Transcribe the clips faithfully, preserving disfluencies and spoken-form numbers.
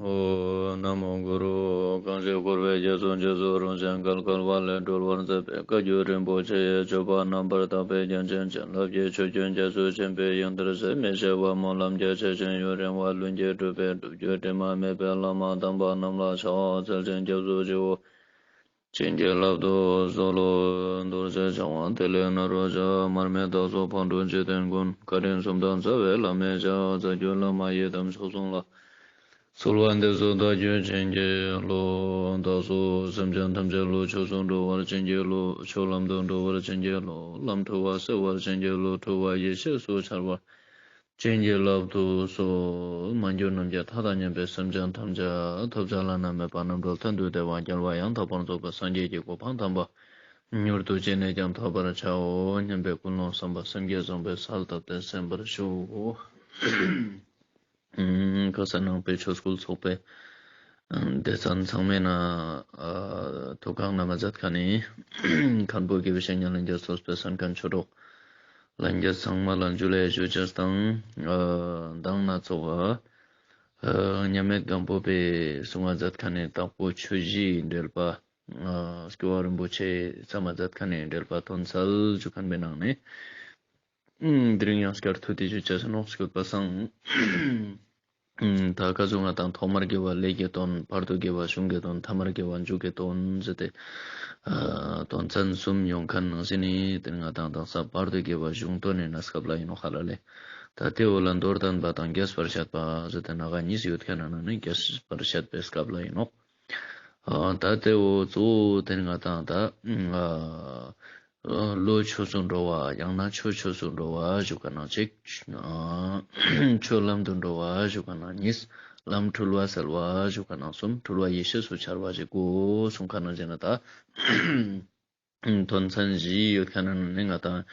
ཨོ། ན་མོ་གུ་རུ། གང་ཞིག་འཁོར་བའི་རྒྱ་མཚོ་འཇིགས་སུ་རུང་ཞིང་བརྒལ་དཀའ་བ་ལས་སྒྲོལ་བར་མཛད་པའི་བཀའ་བརྒྱུད་རིན་པོ་ཆེ་ཡི་སྤྱོད་པ་རྣམ་པར་དག་པའི་རྒྱན་ཅན་བྱིན་རླབས་ཀྱི་ཆུ་རྒྱུན་རྒྱ་མཚོ་ཆེན་པོའི་དབྱིངས་ལྟར་ཟད་མི་ཤེས་པ་སྨོན་ལམ་རྒྱ་ཆེ་ཞིང་ཡུན་རིང་བ་ལྷུན་གྱིས་གྲུབ་པའི་སྒྲུབ་བརྒྱུད་དྲི་མ་མེད་པའི་བླ་མ་དམ་པ་རྣམས་ལ་ཕྱག་འཚལ་ཞིང་སྐྱབས་སུ་མཆིའོ། བྱིན་གྱིས་བརླབ་ཏུ་གསོལ་ལོ། རྡོ་རྗེ་འཆང་དབང་ཏེ་ལོ་ནཱ་རོ་ཞབས། མར་མི་དྭགས་པོ་ཕག་གྲུ་འཇིག་རྟེན་མགོན། བཀའ་དྲིན་གསུམ་ལྡན་རྩ་བའི་བླ་མའི་ཞབས། རྩ་བརྒྱུད་བླ་མ་ཡི་དམ་མཆོག་གསུམ་ལ། གསོལ་བ་འདེབས་སོ་བདག་རྒྱུད་བྱིན་གྱིས་རློབས། བདག་སོགས་སེམས་ཅན་ཐམས་ཅད་བློ་ཆོས་སུ་འགྲོ་བར་བྱིན་གྱིས་རློབས། ཆོས་ལམ་དུ་འགྲོ་བར་བྱིན་གྱིས་རློབས། ལམ་འཁྲུལ་བ་སེལ་བར་བྱིན་གྱིས་རློབས། འཁྲུལ་བ་ཡེ་ཤེས་སུ་འཆར་བར་བྱིན་གྱིས་བརླབ་ཏུ་གསོལ། མ་གྱུར་ནམ་མཁའི་མཐའ་དང་མཉམ་པའི་སེམས་ཅན་ཐམས་ཅད་ཐོབ་བྱ་བླ་ན་མེད་པ་རྣམ་གྲོལ་མཐར་ཐུག་བདེ་བ་རྒྱལ་བ་ཡང་དག་པར་རྫོགས་པའི་སངས་རྒྱས་ཀྱི་གོ་འཕང་དམ་པ་མྱུར་དུ་ཅི་ནས་ཀྱང་ཐོབ་པར་བྱའོ་སྙམ་པའི་ཀུན་སློང་བསམ་པ་སེམས་བསྐྱེད་བཟང་པོས་གསལ་བཏབ་སྟེ་གསན་པར་ཞུ། ཁ་སང་ནང་པའི་ཆོས་སྐུལ་ཚོགས་པའི་སྡེ་ཚན་ཚང་མའི་ནང་ཐུགས་ཁག་ན་མ་མཛད་ཁན་ནི་མཁན་པོ་དགེ་བའི་བཤེས་གཉེན་ལྷན་རྒྱས་གཙོས་པའི་གསན་མཁན་ཆོས་གྲོགས་ལྷན་རྒྱས་ཚང་མ་ལ་ཇུ་ལེ་ཞུ་ཅེས་དང་། མདང་ན་ཚོགས་མཉམ་མེད་སྒམ་པོ་པའི་གསུང་བ་མཛད་ཁན་ནི་དྭགས་པོ་ཆོས་བཞིའི་འགྲེལ་པ། སྐྱོབ་པ་རིན་པོ་ཆེ་ཚང་མ་མཛད་ཁན་ནི་འགྲེལ་པ་དོན་གསལ་ཞུ་ཁན་པའི་ནང་ནས། དེ་རིང་ཡང་སྐྱར་ཐུགས་ཏེ་ཞུ་ཅེས་ནོག་སྐྱོད་པ་སང་། ད་ཀ་ཟུག་ང་དང་ཐོག་མར་དགེ་བ་ལས་ཀྱི་དོན། བར་དུ་དགེ་བ་གཞུང་གི་དོན། ཐ་མར་དགེ་བ་མཇུག་གི་དོན་ཟེར་ཏེ། དོན་ཚན་གསུམ་ཡོང་ཁན་ནང་བཞིན་ནི་དེ་ང་དང་དག་ས་བར་དུ་དགེ་བ་གཞུང་དོན་ནི་གནས་སྐབས་ལ་ཡིན་ནོག་ཧ་ལ་ལེ། ད་དེ་བོ་ལ་མདོར་བསྟན་པ་དང་རྒྱས་པར་བཤད་པ་ཟེར་ཏེ་ནང་ག་གཉིས་ཡོད་ཁན་ནང་ནི་རྒྱས་པར་བཤད་པའི་སྐབས་ལ་ཡིན་ནོག་ད་དེ་བོ་གཙོ་བོ་དེ་ང་དང་ད་བློ་ཆོས་སུ་འགྲོ་བ་ཡང་ན་ཆོས་ཆོས་སུ་འགྲོ་བ་ཞུ་ཁན་ནང་གཅིག་ཆོས་ལམ་དུ་འགྲོ་བ་ཞུ་ཁན་ནང་གཉིས། ལམ་འཁྲུལ་བ་སེལ་བ་ཞུ་ཁན་ནང་གསུམ། འཁྲུལ་བ་ཡེ་ཤེས་སུ་འཆར་བ་ཞིག་གོ་གསུང་ཁན་ནང་བཞིན་ན་ད། དོན་ཚན་བཞི་ཡོད་ཁན་ནང་ནི་ང་དང་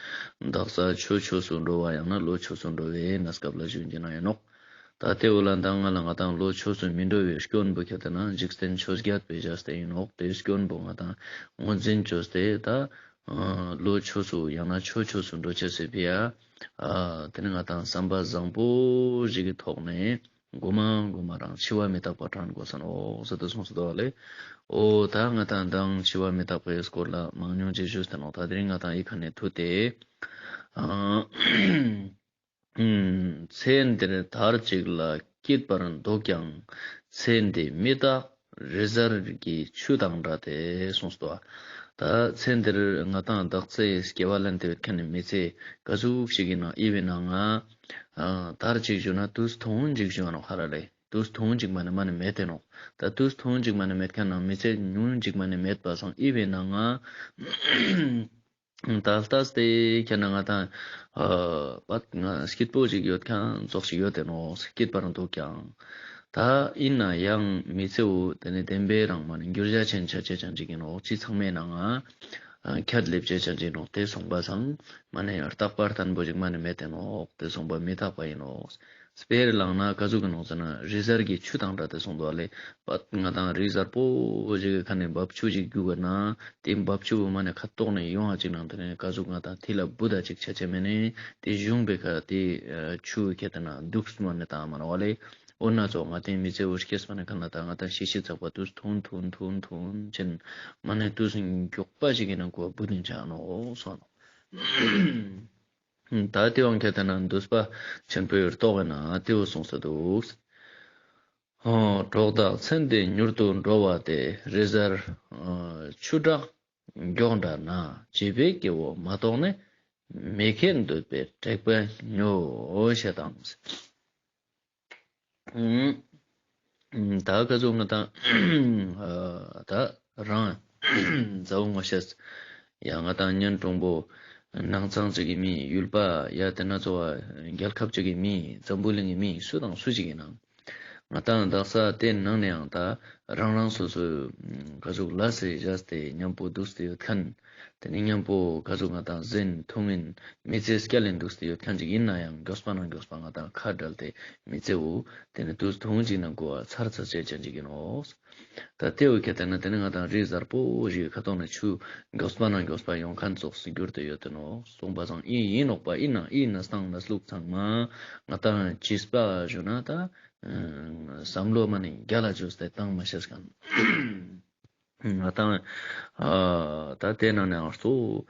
དག་ས་ཆོས་ཆོས་སུ་འགྲོ་བ་ཡང་ན་བློ་ཆོས་སུ་འགྲོ་བའི་གནས་སྐབས་ལ་ཞུ་ཡིན་ན་ཡིན་ནོག་ད་དེ་བོ་ལ་མདང་ང་ལ་ང་དང་བློ་ཆོས་སུ་མི་འགྲོ་བའི་སྐྱོན་པོ་ཁྱེད་དེ་ན་འཇིག་རྟེན་ཆོས་བརྒྱད་པའི་བཞག་སྟེ་ཡིན་ནོག་དེའི་སྐྱོན་པོ་ང་དང་ངོས་འཛིན་བཅོས་ཏེ་ད་བློ་ཆོས་སུ་ཡང་ན་ཆོས་ཆོས་སུ་འགྲོ་ཅེས་སི་ཕི་ཡ། དེ་ནི་ང་དང་བསམ་པ་བཟང་པོ་ཞིག་གི་ཐོག་ནས། གོ་མ་གོ་མ་རང་འཆི་བ་མི་རྟག་པ་དྲན་དགོས་ས་ནོག་ཟེར་ཏེ་གསུངས་སོ་ལེ། འོ་ད་ང་དང་མདང་འཆི་བ་མི་རྟག་པའི་སྐོར་ལ་མང་ཉུང་ཅིག་ཞུས་ཏེ་ནོག་ད་དེ་རིང་ང་དང་ཨི་ཁ་ནས་ཐུག་སྟེ། ཚེ་འདིར་དར་ཅིག་ལ་སྐྱིད་པར་འདུག་ཀྱང་། ཚེ་འདི་མི་རྟག་རི་གཟར་གྱི་ཆུ་དང་འདྲ་སྟེ་གསུངས་སོ། ད་ཚེ་འདིར་ང་དང་དག་ཚེ་སྐྱེ་བ་ལེན་ཏེ་ཡོད་ཁན་ནི་མི་ཚེ་ག་ཟུག་ཞིག་ཡིན་ན་ཨི་བའི་ནང་ང་། ཨ་དར་ཅིག་ཞུ་ན་དུས་ཐུང་ཅིག་ཞུ་ནོག་ཧ་ར་ལེ། དུས་ཐུང་ཅིག་མ་ནེ་མ་ནེ་མེད་དེ་ནོག་ད་དུས་ཐུང་ཅིག་མ་ནེ་མེད་ཁན་ནང་མི་ཚེ་ཉུང་ཅིག་མ་ནེ་མེད་པ་སང་ཨི་བའི་ནང་ང་། ད་ལྟ་སྟེ་ཁྱེད་ན་ང་དང་ཨ་པ་ང་སྐྱིད་པོ་ཅིག་ཡོད་ཁན་ཙོགས་ཤིག་ཡོད་དེ་ནོག་སྐྱིད་པར་འདུག་ཀྱང་། ད་ཡིན་ན་ཡང་མི་ཚེ་བོ་དེ་ནི་བདེན་པའི་རང་མ་ནེ་འགྱུར་བ་ཆེན་ཆ་ཆེ་ཅན་ཅིག་ཡིན་ནོག་ཅི་ཚང་མའི་ནང་ང་ཁྱད་ལེབ་ཅེས་ཅན་ཅིག་ནོག་དེ་སོང་པ་སང་མ་ནེ་རྟག་པ་བརྟན་པོ་ཅིག་མ་ནེ་མེད་དེ་ནོག་དེ་སོང་པ་མི་རྟག་པ་ཡིན་ནོག་དཔེར་བླངས་ན་ག་ཟུག་གི་ནོག་ཟེར་ན་རི་གཟར་གྱི་ཆུ་དང་འདྲ་དེ་སོང་དོ་ལེ། པ་ང་དང་རི་གཟར་པོ་ཞིག་གི་ཁ་ནེ་འབབ་ཆུ་ཞིག་རྒྱུག་ག་ན་དེ་འབབ་ཆུ་བོ་མ་ནེ་ཁ་ཐོག་ནེ་ཡོང་ང་ཅིག་ནང་དེ་ནེ་ག་ཟུག་ང་དང་ཐི་ལ་བུད་ད་ཅིག་ཆ་ཆེ་མེ་ནེ་དེ་གཞུང་པའི་ཁ་དེ་ཆུ་ཁྱེད་དེ་ན་འདུག་མ་ནེ་ད་མ་ནེ་བ་ལེ། འོ་ན་ཙོགས་ང་དེ་མི་ཚེ་འུར་སྐྱེས་མ་ནེ་ཁ་ན་ད་ང་དང་ཤི་ཤི་ཚག་པ་དུས་ཐུང་ཐུང་ཐུང་ཐུང་ཆེན་མ་ནེ་དུས་མགྱོགས་པ་ཞིག་གི་ནང་གོ་བུད་དེ་ཆ་ནོག་སོང་ནོག་ད་དེ་བོ་ཁྱེད་དེ་ན་འདུས་པ་ཆེན་པོའི་རྟོགས་ན་དེ་བོ་གསུངས་ས་འདུག་ཨོ། གྲོགས་དག་ཚེ་འདི་མྱུར་དུ་འགྲོ་བ་སྟེ། རི་གཟར་ཆུ་དྲག་མགྱོགས་འདྲ་ན། བྱིས་པའི་སྐྱེ་བོ་མ་རྟོགས་ནས། མི་ཁས་འདོད་པའི་དྲེགས་པས་ཉོ་ཞེས་དང་། ད་ག་ཟུག་ང་དང་ད་རང་མཛའ་བོ་ངོ་ཤེས་ཡ་ང་དང་གཉེན་དྲུང་པོ་ནང་ཚང་ཅིག་གི་མི་ཡུལ་པ་ཡ་དེ་ན་ཚོ་བ་རྒྱལ་ཁབ་ཅིག་གི་མི་འཛམ་བུ་གླིང་གི་མི་སུ་དང་སུ་ཅིག་ཡིན་ནང་ང་དང་དག་ས་དེ་ནང་ནས་ཡང་ད་རང་རང་སོ་སོའི་ག་ཟུག་ལ་སེ་བཞག་སྟེ་མཉམ་པོ་འདུག་སྟེ་ཡོད་ཁན། དེ་ནི་མཉམ་པོ་ག་ཟུག་ང་དང་ཟིན་ཐུང་ངིན་མི་ཚེ་སྐྱ་ལེན་འདུག་སྟེ་ཡོད་ཁན་ཅིག་ཡིན་ན་ཡང་མགྱོགས་པ་ན་མགྱོགས་པ་ང་དང་ཁ་བྲལ་ཏེ་མི་ཚེ་བོ་དེ་ནི་དུས་ཐུང་ཅིག་ནང་གོ་བ་ཚར་ཚར་ཆ་ཅན་ཅིག་ཡིན་ནོག་ད་དེ་བོ་ཁྱེད་དེ་ན་དེ་ནི་ང་དང་རི་གཟར་པོ་ཞིག་ཁ་ཐོག་ནས་ཆུ་མགྱོགས་པ་ན་མགྱོགས་པ་ཡོང་ཁན་ཙོགས་སུ་གྱུར་ཏེ་ཡོད་དེ་ནོག་གསུངས་པ་སང་ཨིན་ཨིན་ནོག་པ་ཨིན་ན་ཨིན་ན་སྟངས་ན་ལུགས་ཚང་མ་ང་དང་བྱིས་པ་ཞུ་ན་ད། བསམ་བློ་མ་ནེ་རྒྱལ་ལ་བཅོས་ཏེ་བཏང་མ་ཤེས་ཁན། ང་ཏང་ཨ་ད་དེ་ནང་ནས་ཨ་གཙོ་བོ་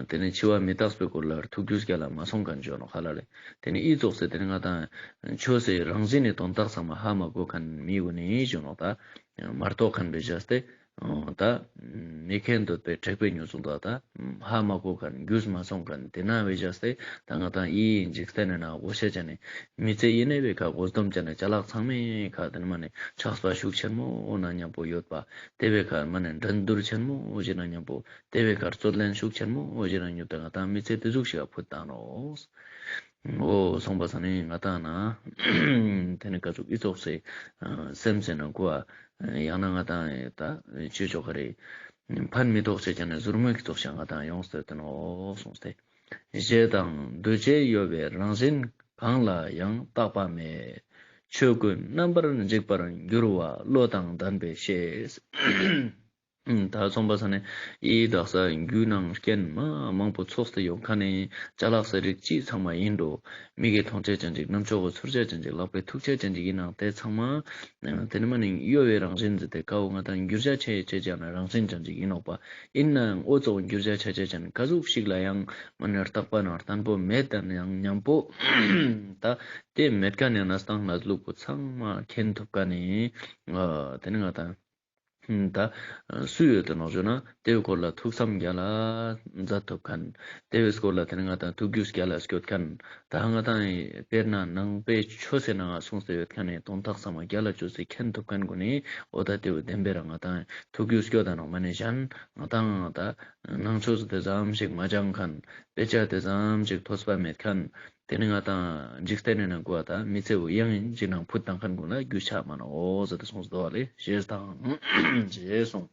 དེ་ནས་འཆི་བ་མི་རྟག་པའི་སྐོར་ལ་ཐུགས་རྒྱུས་རྒྱལ་ལ་མ་སོང་ཁན་བྱོ་ནོག་ཧ་ལ་ལེ། དེ་ནས་ཨི་ཙོགས་སེ་དེ་ནས་ང་ཏང་ཆོས་སི་རང་བཞིན་ནི་དོན་དག་ཚང་མ་ཧ་མ་གོ་ཁན་མི་གུན་ནི་བྱོ་ནོག་ད་མ་རྟོགས་ཁན་བེ་བྱས་ཏེ། ད་མི་མཁྱེན་འདོད་པའི་དྲེགས་པའི་ཉོན་ཟུག་ད་ད་ཧ་མ་གོ་ཁན་རྒྱུས་མ་སོང་ཁན་དེ་ན་བེ་བྱས་ཏེ་ད་ང་ཏང་ཨི་འཇིག་རྟེན་ནི་ནང་གོ་ཤེས་ཅན་ནི་མི་ཚེ་ཨི་ནེ་བེ་ཁ་དགོས་དོམ་ཅན་ནི་ཅ་ལག་ཚང་མའི་ཁ་དེ་ནི་མ་ནེ་ཆགས་པ་ཤུགས་ཆེན་མོ་ན་མཉམ་པོ་ཡོད་པ། དེ་བེ་ཁ་མ་ནེ་འགྲན་བསྡུར་ཆེན་མོ་ཞིག་ན་མཉམ་པོ། དེ་བེ་ཁ་རྩོད་ལེན་ཤུགས་ཆེན་མོ་ཞིག་ན་མཉམ་པོ་ད་ང་ཏང་མི་ཚེ་དེ་ཟུག་ཞིག་ག་ཕུད་བཏང་ནོག། འོ་སོང་པ་ས་ནི་ང་ཏང་ན་དེ་ནི་ཀ་ཟུག་ཨི་ཙོགས་སེ་སེམས་སེ་ན་གོ་ཨ་ཡང་ན་ང་ཏང་ད་ཆོས་ཆོ་ག་རེ་ཕན་མི་ཐོགས་ཅེས་ཀྱང་ནི་ཟུར་མོ་གི་ཙོགས་ཤིག་ང་ཏང་ཡོངས་ཏེ་དེ་ནོག་གསུངས་ཏེ། ཞེ་སྡང་འདུ་བྱེད་གཡོ་བའི་རང་བཞིན་གང་ལ་ཡང་རྟག་པ་མེད། ཆོས་ཀུན་རྣམ་པར་འཇིག་པར་འགྱུར་བ་བློ་དང་ལྡན་པས་ཤེས། ད་སོང་པ་ས་ནི་ཨི་དག་ས་རྒྱུ་ནང་རྐྱེན་མ་མང་པོ་ཚོགས་ཏེ་ཡོང་ཁན་ནི་ཅ་ལག་སི་རིགས་ཅི་ཚང་མ་ཡིན་འགྲོ། མིག་གི་མཐོང་ཆ་ཅན་ཅིག་རྣམ་ཅོག་གི་ཚོར་ཆ་ཅན་ཅིག་ལག་པའི་ཐུག་ཆ་ཅན་ཅིག་ཡིན་ནང་དེ་ཚང་མ་དེ་ནི་མ་ནེ་གཡོ་བའི་རང་བཞིན་ཟེར་ཏེ་ཀ་བོ་ང་ཏང་འགྱུར་བྱ་ཆ་ཡེ་ཆ་ཅན་རང་བཞིན་ཅན་ཅིག་ཡིན་ནོག་པ། ཡིན་ནའང་འོ་ཙོགས་འགྱུར་བྱ་ཆ་ཆ་ཅན་ཀ་ཟུག་ཞིག་ལ་ཡང་མ་ནེ་རྟག་པ་ནང་བརྟན་པོ་མེད་དང་ཡང་མཉམ་པོ་ད་དེ་མེད་ཁན་ནི་གནས་སྟངས་གནས་ལུགས་པོ་ཚང་མ་མཁྱེན་ཐུབ་ཁན་ནི་དེ་ནི་ང་ཏང་ད་སུ་ཡོད་དེ་ནོག་ཞུ་ན་དེའི་སྐོར་ལ་ཐུགས་བསམ་རྒྱ་ལ་མཛད་ཐུབ་ཁན། དེའི་སྐོར་ལ་དེ་ནི་ང་ཏང་ཐུགས་རྒྱུས་རྒྱ་ལ་སྐྱོད་ཁན། ད་ང་ཏང་དཔེར་ན་ནང་པའི་ཆོས་སི་ནང་གསུངས་ཏེ་ཡོད་ཁན་ནི་དོན་དག་ཚང་མ་རྒྱ་ལ་བཅོས་ཏེ་མཁྱེན་ཐུབ་ཁན་གུན་ནི་འོ་ད་དེ་བོ་བདེན་པའི་རང་ང་ཏང་ཐུགས་རྒྱུས་སྐྱོད་ད་ནོག་མ་ནེ་གཞན་ང་ཏང་ད་ནང་ཆོས་དེ་ཙམ་ཞིག་མ་སྦྱང་ཁན་དཔེ་ཆ་དེ་ཙམ་ཞིག་ཐོས་པ་མེད་ཁན། དེ་ནི་ང་ཏང་འཇིག་རྟེན་ནི་ནང་གོ་ད་མི་ཚེ་བོ་ཡང་ཡིན་ཅིག་ནང་ཕུད་བཏང་ཁན་གུན་ལ་རྒྱུས་ཆ་མ་ནོག་འོ་ཟེར་ཏེ་གསུངས་སོ་ལེ། ཞེས་དང་ཞེས་གསུངས།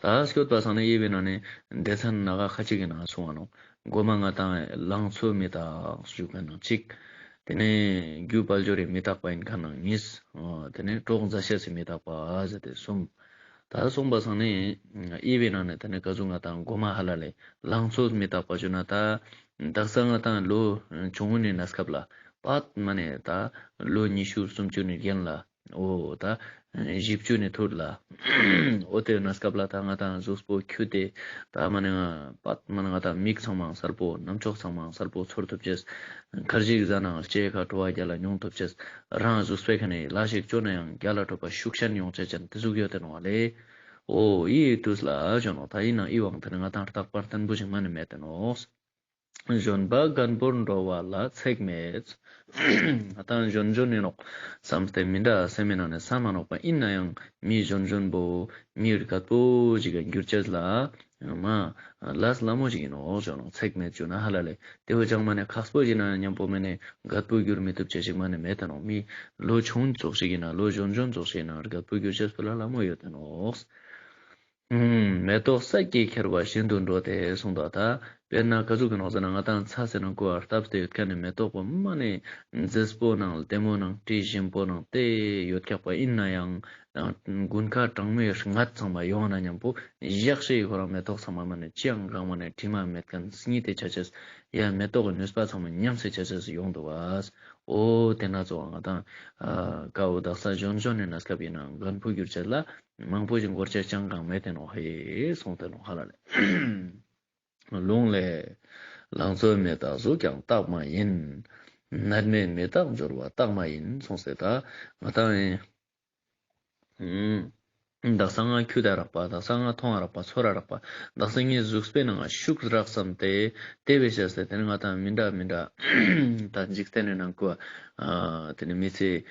ད་སྐྱོད་པ་སང་ནི་ཨི་བེ་ན་ནི་སྡེ་ཚན་སྣ་ཁ་ཁ་ཅིག་གི་ནང་གསུངས་པ་ནོག། གོ་མ་ང་ཏང་ལང་ཚོ་མི་རྟག་ཞུ་ཁན་ནང་གཅིག། དེ་ནི་རྒྱུ་དཔལ་འབྱོར་རི་མི་རྟག་པ་ཡིན་ཁན་ནང་གཉིས། དེ་ནི་གྲོགས་མཛའ་བཤེས་སི་མི་རྟག་པ་ཟེར་ཏེ་གསུམ། ད་སོང་པ་སང་ནི་ཨི་བེ་ན་ནི་དེ་ནི་ཀ་ཟུག་ང་ཏང་གོ་མ་ཧ་ལ་ལེ་ལང་ཚོ་མི་རྟག་པ་ཞུ་ན་ད་དག་ས་ང་ཏང་ལོ་ཆུང་ངུ་ནི་གནས་སྐབས་ལ་པད་མ་ནེ་ད་ལོ་ཉི་ཤུ་སུམ་ཅུ་ནི་རྒན་ལ་འོ་ད་བཞི་བཅུ་ནི་ཐུར་ལ་འོ་དེ་གནས་སྐབས་ལ་ད་ང་ཏང་གཟུགས་པོ་འཁྱུ་སྟེ་ད་མ་ནེ་པད་མ་ནེ་ང་ཏང་མིག་ཚང་མ་གསལ་པོ་རྣམ་ཅོག་ཚང་མ་གསལ་པོ་ཚོར་ཐུབ་ཅེས། ཁར་ཇིག་ཟ་ནང་ལྕེ་ཁ་བྲོ་བ་རྒྱ་ལ་མྱོང་ཐུབ་ཅེས། རང་གཟུགས་པོའི་ཁ་ནས་ལ་ཞིག་བཅོ་ན་ཡང་རྒྱ་ལ་བྲོ་བ་ཤུགས་ཆེན་ཡོང་ཆ་ཅན་དེ་ཟུག་ཡོད་དེ་ནོག་ལེ། འོ་ཡི་དུས་ལ་བྱོན་ནོག་ད་ཡིན་ན་ཡི་དབང་དེ་ནི་ང་ཏང་རྟག་པར་བརྟན་པོ་ཞིག་མ་ནེ་མེད་དེ་ནོག། གཞོན་པ་རྒན་པོར་འགྲོ་བ་ལ་ཚེགས་མེད། ང་ཏང་གཞོན་གཞོན་ཡིན་ནོག་བསམ་སྟེ་མི་འདྲ་སེམས་མི་ནང་ནས་བསམ་མ་ནོག་པ་ཡིན་ན་ཡང་མི་གཞོན་གཞོན་པོ་མི་རྒད་པོ་ཞིག་ག་འགྱུར་ཅེས་ལ། མ། ལས་སླ་མོ་ཞིག་ཡིན་ནོག་ཞུ་ནོག། ཚེགས་མེད་ཞུ་ན་ཧ་ལ་ལེ། དེ་བོ་ཅང་མ་ནེ་ཁག་པོ་ཞིག་ན་མཉམ་པོ་མ་ནེ་རྒད་པོ་འགྱུར་མི་ཐུབ་ཅེས་ཞིག་མ་ནེ་མེད་དེ་ནོག། མི་ལོ་ཆུང་ཙོགས་ཤིག་ཡིན་ན་ལོ་གཞོན་གཞོན་ཙོགས་ཤིག་ཡིན་ན་རྒད་པོ་འགྱུར་ཅེས་པོ་ལ་སླ་མོ་ཡོད་དེ་ནོག། ཨུམ། མེ་ཏོག་ས་ཀྱིས་ཁྱེར་བ་བཞིན་དུ་འགྲོ་སྟེ་གསུངས་ད། ད་དཔེར་ན་ཀ་ཟུག་གི་ནོག་ཟེར་ན་ང་ཏང་ཚ་ཟེར་ན་ཀོ་བ་བཏབ་སྟེ་ཡོད་ཁན་ནི་མེ་ཏོག་པོ་མ་ནེ་མཛེས་པོ་ནང་ལྡེ་མོ་ནང་དྲི་ཞིམ་པོ་ནང་དེ་ཡོད་ཀྱག་པ་ཡིན་ན་ཡང་། དགུན་ཁ་གྲང་མོའི་རྔ་ཚང་མ་ཡོང་ན་མཉམ་པོ་ཞག་ཤིག་ཁོ་རང་མེ་ཏོག་ཚང་མ་མ་ནེ་ཅི་ཡང་གང་མ་ནེ་དྲི་མ་མེད་ཁན་སྙི་སྟེ་ཆ་ཅེས། ཡང་མེ་ཏོག་གི་ནུས་པ་ཚང་མ་ཉམས་སེ་ཆ་ཅེས་ཡོང་འདུག་བ། འོ་དེ་ན་ཚོ་ང་ཏང་ཀ་བོ་དག་ས་གཞོན་གཞོན་ནི་གནས་སྐབས་ཡིན་ན་རྒན་པོ་འགྱུར་ཅེས་ལ་མང་པོ་ཞིག་འགོར་ཅེས་ཅང་གང་མེད་དེ་ནོག་ཧེ་གསུངས་ཏེ་ནོག་ཧ་ལ་ལེ། ལུང་ལས། ལང་ཚོའི་མི་རྟག་གཟུགས་ཀྱང་རྟག་མ་ཡིན། ནད་མེད་མི་རྟག་འབྱོར་བ་རྟག་མ་ཡིན་གསུངས་ཏེ་ད་ང་ཏང་ཡིན། ཨུམ། དག་ས་ང་ཁྱུ་ད་རག་པ། དག་ས་ང་མཐོང་རག་པ། ཚོར་རག་པ། དག་ས་ངའི་གཟུགས་པོའི་ནང་ང་ཤུགས་རག་བསམ་སྟེ་དེ་བས་བྱས་ཏེ་དེ་ནི་ང་ཏང་མི་འདྲ་མི་འདྲ་ད་འཇིག་རྟེན་ནི་ནང་ཀོ་དེ་ནི་མི་ཚེ་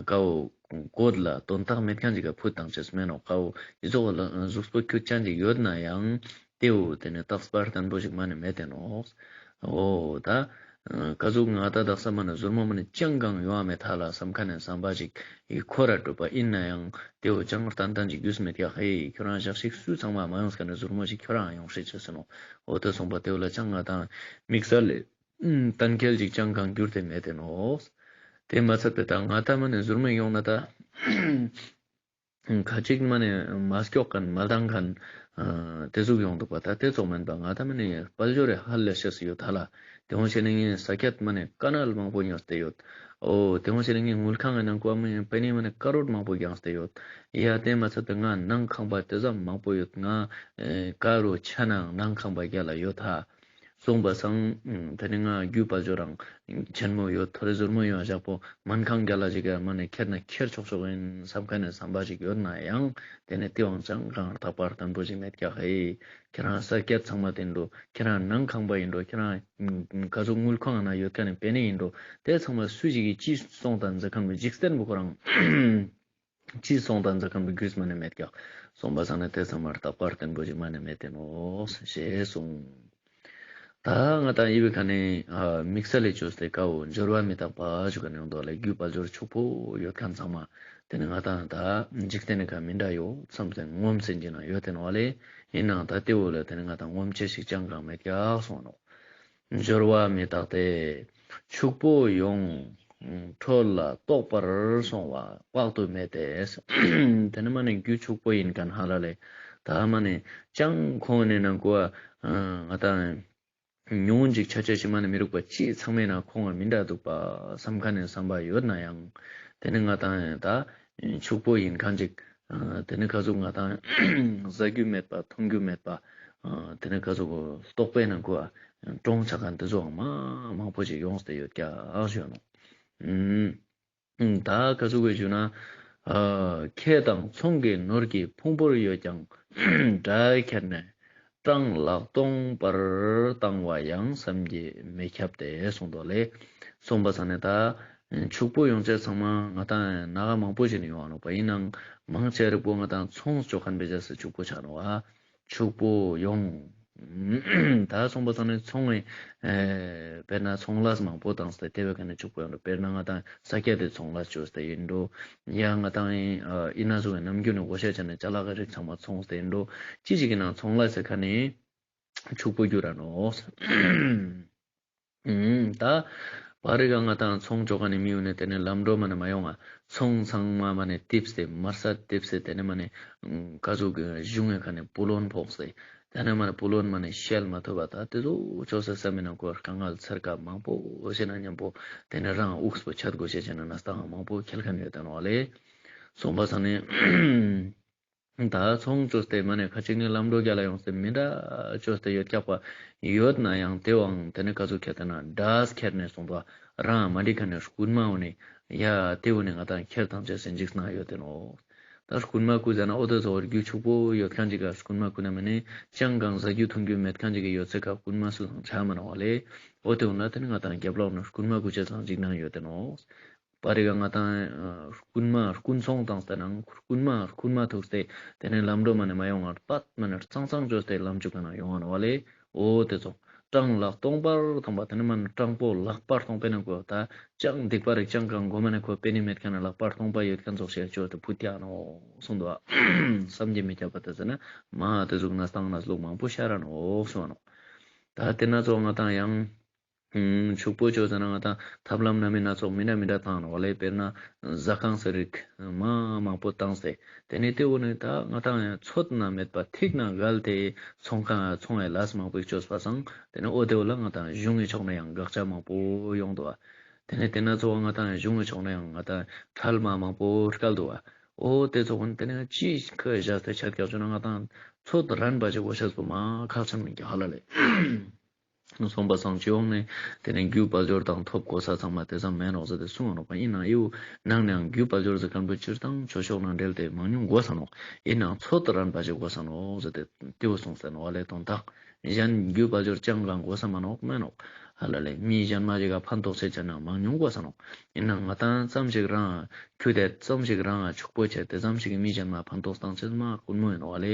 ཀ་བོ་གོད་ལ་དོན་དག་མེད་ཁན་ཅིག་ག་ཕུད་བཏང་ཅེས་མེད་ནོག། ཀ་བོ་ཡི་ཚོགས་ལ་གཟུགས་པོ་ཁྱུ་ཅན་ཅིག་ཡོད་ན་ཡང་དེ་བོ་དེ་ནི་རྟག་པར་བརྟན་པོ་ཞིག་མ་ནེ་མེད་དེ་ནོག། འོ་ད། ཀ་ཟུག་ང་ད་དག་ས་མ་ནེ་ཟུར་མོ་མ་ནེ་ཅང་གང་ཡོང་བ་མེད་ཐ་ལ་བསམ་ཁན་ནི་བསམ་པ་ཞིག་ཡི་འཁོར་ར་གྲུབ་པ་ཡིན་ན་ཡང་དེ་བོ་ཅང་ཏན་ཏན་ཅིག་རྒྱུས་མེད་ཀྱག་ཧེ། ཁྱོ་རང་ཞག་ཤིག་སུ་ཚང་མ་མ་ཡོངས་ཁན་ནི་ཟུར་མོ་ཞིག་ཁྱོ་རང་ཡོང་ཤེས་ཅེས་ཟེར་ནོག། འོ་དེ་སོང་པ་དེ་བོ་ལ་ཅང་ང་ཏང་དམིགས་བསལ་ལས་གཏན་འཁེལ་ཅིག་ཅང་གང་འགྱུར་ཏེ་མེད་དེ་ནོག། དེ་མ་ཚད་པའི་ད་ང་ད་མ་ནེ་ཟུར་མོ་ཡོང་ན་ད། ཁ་ཅིག་མ་ནེ་མ་སྐྱོག་ཁན་མ་ལྡང་ཁན་དེ་ཟུག་ཡོང་འདུག་པ། ད་དེ་ཙོགས་མན་པ་ང་ད་མ་ནེ་དཔལ་འབྱོར་རི་ཧ་ལས་ཤེས་སུ་ཡོད་ཐ་ལ། དེ་འོང་ཤེས་ནི་ངའི་ས་ཁྱད་མ་ནེ་དཀའ་ངལ་མང་པོ་མྱོང་སྟེ་ཡོད། འོ་དེ་འོ་ཞིག་ལ་ངའི་དངུལ་ཁང་གི་ནང་ཁུ་བ་མི་པེ་ནི་མ་ནི་ཀ་རོར་མང་པོ་བརྒྱངས་ཏེ་ཡོད། ཡ་དེ་མ་ཚད་དེ་ང་ནང་ཁང་པ་དེ་ཙམ་མང་པོ་ཡོད། ང་ཨེ་ཀ་རོ་ཆ་ན་ནང་ཁང་པ་རྒྱ་ལ་ཡོད་ད། སོང་པ་སང་ཨ་དེ་ནི་ང་རྒྱུ་དཔལ་འབྱོར་རང་ཆེན་མོ་ཡོད། ཐོ་རེ་ཟུར་མོ་ཡོད་ཞག་པོ་སྨན་ཁང་རྒྱ་ལ་ཞིག་ག་མ་ནི་ཁྱེར་ན་ཁྱེར་ཆོག་ཆོག་ཡིན་བསམ་མཁན་ནི་བསམ་པ་ཞིག་ཡོད་ན་ཡང་དེ་ནི་དེ་བང་ཅང་གང་རྟག་པར་བརྟན་པོ་ཞིག་མེད་ཀྱག་ཧེ། ཁྱེད་རང་ས་སྐྱ་ཚང་མ་དེ་འགྲོ། ཁྱེད་རང་ནང་ཁང་པ་ཡིན་འགྲོ། ཁྱེད་རང་ཨ་ག་ཟུག་དངུལ་ཁང་ན་ཡོད་མཁན་ནི་པེ་ནི་ཡིན་འགྲོ། དེ་ཚང་མ་སུ་ཞིག་གིས་ཅི་སོང་དང་འཛེག་མཁན་པོ་འཇིག་རྟེན་པོ་ཁོ་རང་ཅི་སོང་དང་འཛེག་མཁན་པོ་རྒྱུས་མ་ནི་མེད་ཀྱག། སོང་པ་སང་ནི་དེ་ཚང་མ་རྟག་པར་བརྟན་པོ་ཞིག་མ་ནི་མེད་དེ་ནོག་ཞེས་གསུངས། ད་ང་དང་ཡི་བི་ཁ་ནི་ཨ་དམིགས་བསལ་ལས་བཅོས་ཏེ་ཀ་བོ་འབྱོར་བ་མི་རྟག་པ་ཞུ་ག་ནི་ཡོང་དོ་ལེ། རྒྱུ་དཔལ་འབྱོར་ཕྱུག་པོ་ཡོད་མཁན་ཚང་མ་དེ་ནི་ང་དང་ད་འཇིག་རྟེན་ནི་ཁ་མི་འདྲ་ཡོད་བསམ་སྟེ་ངོམས་སེ་འཇིག་ན་ཡོད་དེ་ནོག་ལེ། ཡིན་ནའང་ད་དེ་བོ་ལ་དེ་ནི་ང་དང་ངོམས་ཆེ་ཞིག་ཅང་གང་མེད་ཀྱག་སོང་ནོག། འབྱོར་བ་མི་རྟག་སྟེ། ཕྱུག་པོ་ཡོང་། འཕྲོ་ལ་རྟོག་པར་སོང་བ་དཔག་ཏུ་མེད་དེ། དེ་ནི་མ་ནི་རྒྱུ་ཕྱུག་པོ་ཡིན་མཁན་ཧ་ལ་ལེ། ད་མ་ནི་ཅང་ཁོང་ནི་ནང་ཁུ་བ་ང་དང་ཉུང་ངུ་ཅིག་ཆ་ཆ་ཞིག་མ་ནི་མི་རུག་པ་ཅི་ཚང་མའི་ནང་ཁོང་བ་མི་འདྲ་འདུག་པ་བསམ་མཁན་ནི་བསམ་པ་ཡོད་ན་ཡང་དེ་ནི་ང་དང་ད་ཕྱུག་པོ་ཡིན་མཁན་ཅིག་ཨ་དེ་ནི་ག་ཟུག་ང་དང་ཟ་རྒྱུ་མེད་པ་འཐུང་རྒྱུ་མེད་པ་ཨ་དེ་ནི་ག་ཟུག་རྟོག་པའི་ནང་ཁུ་ཨ་གྲོངས་ཆ་མཁན་དེ་ཚོའང་མ་མང་པོ་ཞིག་ཡོངས་ཏེ་ཡོད་ཀྱག་ཞུ་ནོག། ཨུམ། ད་ག་ཟུག་གི་ཞུ་ན་ཨ་ཁེ་དང་ཚོང་གི་ནོར་གྱི་ཕུང་པོར་ཡོད་ཀྱང་དགྲ་ཁྱེར་ནས་སྤྲང་ལག་སྟོང་པར་བཏང་བ་ཡང་བསམ་གྱིས་མི་ཁྱབ་སྟེ་གསུངས་དོ་ལེ། སོང་པ་སང་ནི་ད་ཕྱུག་པོ་ཡོང་ཆ་ཚང་མ་ང་དང་ན་ག་མང་པོ་ཞིག་ནི་ཡོང་ང་ནོག་པ། ཡིན་ནའང་མང་ཆེ་རིག་པོ་ང་དང་ཚོང་ཅོ་མཁན་པེ་ཆ་སི་ཕྱུག་པོ་ཆ་ནོག་པ། ཕྱུག་པོ་ཡོང་། ད་སོང་པ་སང་ནི་ཚོང་ངི་ཨེ་དཔེར་ན་ཚོང་ལས་མང་པོ་བཏང་སྟེ་དེ་བའི་ཁ་ནི་ཕྱུག་པོ་ཡོང་ནོག། དཔེར་ན་ང་དང་ས་སྐྱ་དེ་ཚོང་ལས་ཅོས་ཏེ་ཡིན་འགྲོ། ཡ་ང་དང་ཨིན་ན་ཟུག་གི་ནམ་རྒྱུན་ནི་གོ་ཤེས་ཆ་ནི་ཅ་ལག་གི་རིགས་ཚང་མ་ཚོང་སྟེ་ཡིན་འགྲོ། ཅི་ཞིག་གི་ནང་ཚོང་ལས་སི་ཁ་ནི་ཕྱུག་པོ་འགྱུར་ར་ནོག། ཨུམ། ད་པར་རི་ག་ང་དང་ཚོང་ཅོ་མཁན་ནི་མི་ཡོང་ནི་དེ་ནི་ལམ་འགྲོ་མ་ནི་མ་ཡོང་ང་། ཚོང་ཚང་མ་མ་ནི་རྡིབས་ཏེ་མར་ས་རྡིབས་ཏེ་དེ་ནི་མ་ནི་ག་ཟུག་གི་གཞུང་ངི་ཁ་ནི་བུ་ལོན་ཕོག་སྟེ་དེ་ནི་མ་ནི་བུ་ལོན་མ་ནི་བཤད་མ་ཐུབ་པ་ད་དེ་ཚོ་ཅོས་ཏེ་བསམ་མི་ནང་ཁུ་དཀའ་ངལ་འཚེར་ཀ་མང་པོ་ཞིག་ན་མཉམ་པོ་དེ་ནི་རང་དབུགས་པོ་ཆད་དགོས་ཤེས་ཆ་ན་གནས་སྟངས་མང་པོ་འཁེལ་མཁན་ཡོད་དེ་ནོག་ལེ། སོང་པ་སང་ནི་ད་ཚོང་ཅོས་ཏེ་མ་ནི་ཁ་ཅིག་ནི་ལམ་འགྲོ་རྒྱ་ལ་ཡོངས་ཏེ་མི་འདྲ་ཅོས་ཏེ་ཡོད་ཀྱག་པ་ཡོད་ན་ཡང་དེ་བོའང་དེ་ནི་ག་ཟུག་ཁྱེར་ཏེ་ན་དགྲས་ཁྱེར་ནས་སོང་པ་རང་མ་འགྲིག་མཁན་ནི་རྐུན་མ་འོ་ནི་ཡ་དེ་འོ་ནི་ང་དང་ཁྱེར་ཐམས་ཅད་སེ་འཇིགས་ན་ཡོད་དེ་ནོག། ད་རྐུན་མ་ཁུ་ཟེར་ན་འོ་དེ་ཚོ་རྒྱུ་ཕྱུག་པོ་ཡོད་མཁན་ཅིག་ག་རྐུན་མ་ཁུ་ན་མ་ནི་ཅང་གང་ཟ་རྒྱུ་འཐུང་རྒྱུ་མེད་མཁན་ཅིག་གི་ཡོད་ཚད་ཀ་རྐུན་མ་སུ་དང་ཆ་མ་ནོག་པ་ལེ། འོ་དེ་འོ་ན་དེ་ནི་ང་དང་རྒྱབ་ལོགས་ན་རྐུན་མ་ཁུ་ཆ་ཚང་འཇིགས་ན་ཡོད་དེ་ནོག། པར་རི་ག་ང་དང་རྐུན་མ་རྐུན་ཚོང་བཏང་སྟེ་ནང་རྐུན་མ་རྐུན་མ་ཐུག་སྟེ་དེ་ནས་ལམ་འགྲོ་མ་ནས་མ་ཡོང་ང་པད་མ་ནས་གཙང་གཙང་བཅོས་ཏེ་ལམ་བཅུག་ག་ན་ཡོང་ང་ནོག་པ་ལེ། འོ་དེ་ཚོ་སྤྲང་ལག་སྟོང་པར་བཏང་པ་དེ་ནས་མ་ནས་སྤྲང་པོ་ལག་པ་སྟོང་པའི་ནང་ཁུ་ད་ཅང་སྡིག་པ་རིག་ཅང་གང་གོ་མ་ནས་ཁོ་པེ་ནི་མེད་མཁན་ན་ལག་པ་སྟོང་པ་ཡོད་མཁན་ཚོགས་ཤེས་བཅོས་ཏེ་ཕུད་ཀྱག་ནོག་གསུངས་འདུག་བསམ་གྱིས་མི་ཁྱབ་པ་དེ་ཟེར་ན་མ་དེ་ཟུག་ན་སྟངས་ན་ལུགས་མང་པོ་ཤར་ར་ནོག་གསུངས་ནོག། ད་དེ་ན་ཚོ་ང་དང་ཡང་ཕྱུག་པོ་ཅོ་ཟེར་ན་ང་དང་ཐབས་ལམ་སྣ་མིན་སྣ་ཚོགས་མི་འདྲ་མི་འདྲ་བཏང་ནོག་པ་ལེ། དཔེར་ན་ཟ་ཁང་ཟེར་རིགས་མ་མང་པོ་བཏང་སྟེ་དེ་ནས་དེ་འོ་ནས་ད་ང་དང་ཚོད་ན་མེད་པ་ཐིག་ན་བརྒལ་ཏེ་ཚོང་ཁང་ཚོང་ཡ་ལས་མང་པོ་ཅོས་པ་སང་དེ་ནས་འོ་དེ་འོ་ལ་ང་དང་གཞུང་གི་ཕྱོགས་ནས་ཡང་དགག་བྱ་མང་པོ་ཡོང་འདུག་པ། དེ་ནས་དེ་ན་ཚོ་ང་དང་གཞུང་གི་ཕྱོགས་ནས་ཡང་ང་དང་ཁྲལ་མ་མང་པོ་བཀལ་འདུག་པ། འོ་དེ་ཚོ་འོ་ནས་དེ་ནས་ཅི་ཁ་བཞག་སྟེ་ཆ་རྒྱག་བཅུག་ན་ང་དང་ཚོད་རན་པ་ཞིག་གོ་ཤེས་པོ་མ་ཁག་ཆེན་མིན་གྱི་ཧ་ལ་ལེ། སོང་པ་སང་སྤྱི་ཡོངས་ནས་དེ་ནས་རྒྱུ་དཔལ་འབྱོར་དང་ཐོབ་གོ་ས་ཚང་མ་དེ་ཙམ་མེད་ནོག་ཟེར་ཏེ་གསུངས་པ་ནོག་པ། ཡིན་ནའང་ཡུ་ནང་ནས་ཡང་རྒྱུ་དཔལ་འབྱོར་ཟེར་མཁན་པོ་སྤྱིར་བཏང་ཆོས་ཕྱོགས་ནང་འབྲེལ་ཏེ་མང་ཉུང་གོ་ས་ནོག། ཡིན་ནའང་ཚོད་རན་པ་ཞིག་གོ་ས་ནོག་ཟེར་ཏེ་དེ་བོ་གསུངས་ས་ནོག་པ་ལེ། དོན་དག་གཞན་རྒྱུ་དཔལ་འབྱོར་ཅང་གང་གོ་ས་མ་ནོག་མེད་ནོག་ཧ་ལ་ལེ། མི་གཞན་མ་ཞིག་ག་ཕན་ཐོགས་ཆེ་ཆ་ན་མང་ཉུང་གོ་ས་ནོག། ཡིན་ནའང་ང་དང་ཙམ་ཞིག་རང་ཁྱོད་དེ་ཙམ་ཞིག་རང་ཕྱུག་པོ་ཆེ་དེ་ཙམ་ཞིག་མི་གཞན་མ་ཕན་ཐོགས་བཏང་ཆེས་མ་དཀོན་མོ་ཡིན་ནོག་པ་ལེ།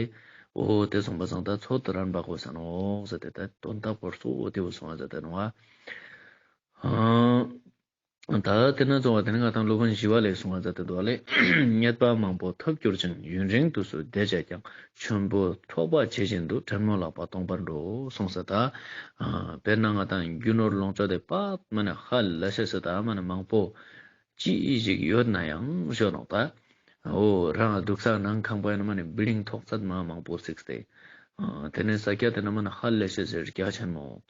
འོ་དེ་སོང་པ་སང་ད་ཚོད་རན་པ་གོ་ས་ནོག་ཟེར་ཏེ་ད་དོན་དག་པོ་སོ་དེ་བོ་སོང་བ་ཟེར་ཏེ་ནོག་པ། ཨ་ད་དེ་ན་ཚོ་བ་དེ་ནི་ང་དང་སློབ་དཔོན་ཞི་བ་ལྷས་གསུངས་པ་ཟེར་ཏེ་འདུག་པ་ལེ། རྙེད་པ་མང་པོ་ཐོབ་གྱུར་ཅིང་ཡུན་རིང་དུས་སུ་བདེ་བྱས་ཀྱང་། ཆེན་པོ་འཕྲོག་པ་ཇི་བཞིན་དུ་བྲན་མོ་ལག་པ་སྟོང་པར་འགྲོ། གསུངས་ས་ད། ཨ་དཔེར་ན་ང་དང་རྒྱུ་ནོར་ལོངས་སྤྱོད་དེ་པད་མ་ནི་ཧ་ལས་ཤེས་སི་ད་མ་ནི་མང་པོ་ཅི་ཞིག་ཡོད་ན་ཡང་ཞོ་ནོག་ད། འོ་རང་འདུག་ས་ནང་ཁང་པ་ཡིན་ན་མ་ནི་བིལ་ཌིང་ཐོག་ཚད་མ་མང་པོ་བརྩིགས་ཏེ། ཨ་དེ་ནས་ས་སྐྱ་དེ་ན་མ་ནི་ཧ་ལས་ཤེས་སི་རྒྱ་ཆེན་མོ།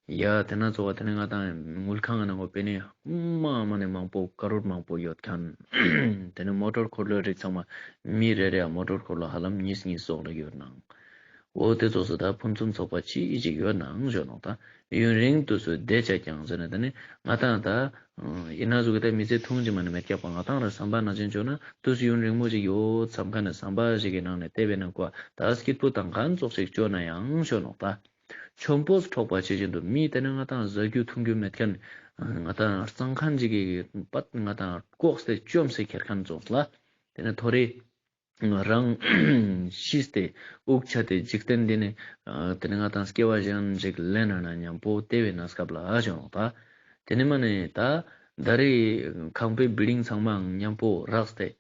ཡ་དེ་ན་ཚོ་བ་དེ་ནི་ང་ཏང་དངུལ་ཁང་ནང་གོ་པེ་ནི་མ་མ་ནི་མང་པོ་ཀ་རོར་མང་པོ་ཡོད་ཁན། དེ་ནི་མོ་ཊོར་འཁོར་ལོའི་རིགས་ཚང་མ་མི་རེ་རེ་ཡ་མོ་ཊོར་འཁོར་ལོ་ཧ་ལམ་གཉིས་གཉིས་ཙོགས་རིགས་ཡོད་ནང་། འོ་དེ་ཙོགས་སུ་ད་ཕུན་སུམ་ཚོགས་པ་ཅི་ཞིག་ཡོད་ནང་ཞོ་ནོག་ད། ཡུན་རིང་དུ་སུ་བདེ་ཆ་ཀྱང་ཟེར་ན་དེ་ནི་ང་ཏང་ད་ཨིན་ན་ཟུག་གི་ད་མི་ཚེ་ཐུང་ཅིག་མ་ནི་མེད་ཀྱག་པ། ང་ཏང་ར་བསམ་པ་ནང་བཞིན་བཅོ་ན་དུས་ཡུན་རིང་མོ་ཞིག་ཡོད་བསམ་ཁན་ནི་བསམ་པ་ཞིག་གི་ནང་ནས་དེ་བས་ན་ཀོ་ད་སྐྱིད་པོ་དང་ཁན་ཙོགས་ཤིག་བཅོ་ན་ཡང་ཞོ་ནོག་ད། ཆོམ་པོས་འཕྲོག་པ་ཇི་བཞིན་དུ་མི་དེ་ནི་ང་ཏང་ཟ་རྒྱུ་འཐུང་རྒྱུ་མེད་ཁན་ང་ཏང་རྩྭ་ཁན་ཅིག་གི་པད་ང་ཏང་ལྐོག་སྟེ་བཅོམ་སེ་ཁྱེར་ཁན་ཙོགས་ལ། དེ་ནི་ཐོ་རེ་རང་ཤི་སྟེ་དབུགས་ཆད་དེ་འཇིག་རྟེན་འདི་ནས་དེ་ནི་ང་ཏང་སྐྱེ་བ་གཞན་ཞིག་ལེན་ན་ན་མཉམ་པོ་དེ་བས་ན་སྐབས་ལ་ཞོ་ནོག་ད། དེ་ནི་མ་ནི་ད་ད་རེས་ཁང་པའི་བིལ་ཌིང་ཚང་མའང་མཉམ་པོ་རགས་ཏེ།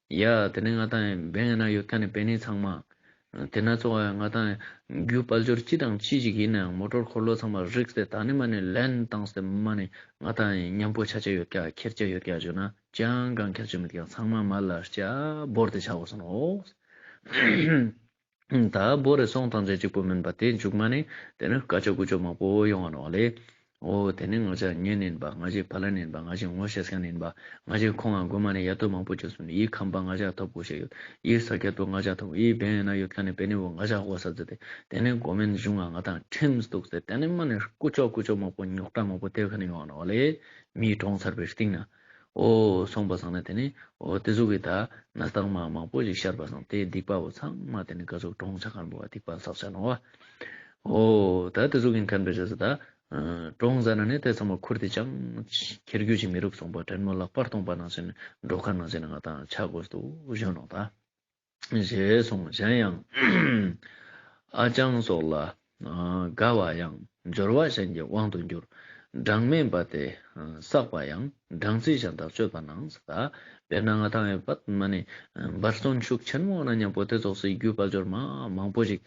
ཡ་དེ་ནི་ང་ཏང་བེང་ན་ཡོད་ཁན་ནི་པེ་ནེ་ཚང་མ། དེ་ན་ཚོ་ང་ཏང་རྒྱུ་དཔལ་འབྱོར་ཅི་དང་ཅི་ཞིག་ཡིན་ནའང་མོ་ཊོར་འཁོར་ལོ་ཚང་མ་རིགས་ཏེ་ད་ནི་མ་ནི་ལེན་བཏང་སྟེ་མ་ནི་ང་ཏང་མཉམ་པོ་ཆ་ཆ་ཡོད་ཀྱག་ཁྱེར་ཆ་ཡོད་ཀྱག་ཞུ་ན་ཅང་གང་ཁྱེར་ཆ་མེད་ཀྱག། ཚང་མ་མ་ལ་ལྕགས་བོར་ཏེ་ཆ་འོ་སོང་ནོག། ད་བོར་རེ་སོང་དང་ཅིག་པོ་མིན་པ་དེ་མཇུག་མ་ནི་དེ་ནི་དཀའ་ཆ་ཀུ་ཆོ་མང་པོ་ཡོང་ང་ནོག་ལེ། འོ་དེ་ནི་ང་ཅག་གཉེན་ཡིན་པ་ང་ཅག་ཕ་ལན་ཡིན་པ་ང་ཅག་ངོ་ཤེས་ཁན་ཡིན་པ་ང་ཅག་ཁོང་ང་གོ་མ་ནི་ཡ་ཏོ་མང་པོ་ཅོས་སོང་ནི་ཡི་ཁམས་པ་ང་ཅག་ཐོབ་གོ་ཤེས་ཡོད། ཡི་ས་ཀྱད་པོ་ང་ཅག་ཐོབ་ཡི་བེན་ན་ཡོད་ཁན་ནི་པེ་ནེ་བོ་ང་ཅག་གོ་ས་ཟེར་ཏེ་དེ་ནི་གོ་མེན་གཞུང་ང་ང་ཏང་ཁྲིམས་འདུག་སྟེ་དེ་ནི་མ་ནི་ཀུ་ཅོ་ཀུ་ཅོ་མང་པོ་རྙོག་དྲ་མང་པོ་དེ་ཁ་ནི་ཡོང་ང་ནོག་ལེ། མི་གྲོངས་ཚར་བའི་རྟིང་ན། འོ་སོང་པ་སང་ན་དེ་ནི་འོ་དེ་ཟུག་གི་ད་གནས་སྟངས་མ་མང་པོ་ཞིག་ཤར་པ་སང་དེ་སྡིག་པ་བོ་ཚང་མ་དེ་ནི་ག་ཟུག་གྲོངས་ཆ་ཁན་བོ་སྡིག་པ་བསགས་ཆ་ནོག་བ། འོ་ད་དེ་ཟུག་ཡིན་ཁན་བེ་ཟེར་ས་ད། གྲོངས་ཟ་ན་ནི་དེ་ཚང་མ་ཁུར་ཏེ་ཅང་ཁྱེར་རྒྱུ་ཞིག་མི་རུག་སོང་པ། དྲན་མོ་ལག་པར་ཐོང་པ་ནང་བཞིན་འགྲོ་ཁན་ནང་བཞིན་ང་ཏང་ཆ་དགོས་འདུག་ཞུ་ནོག་ད། ཞེས་གསུངས། གཞན་ཡང་ཨ་ཅང་སོགས་ལ་དགའ་བ་ཡང་། འབྱོར་བ་གཞན་གྱི་དབང་དུ་འགྱུར། གྲངས་མེད་འབད་དེ་བསགས་པ་ཡང་། སྦྲང་རྩི་གཞན་དག་སྤྱོད་པ་ནང་། ད་དཔེར་ན་ང་ཏང་ཡང་པད་མ་ནི་འབད་བརྩོན་ཤུགས་ཆེན་མོ་ན་མཉམ་པོ་དེ་ཙོགས་སི་རྒྱུ་དཔལ་འབྱོར་མ་མང་པོ་ཞིག་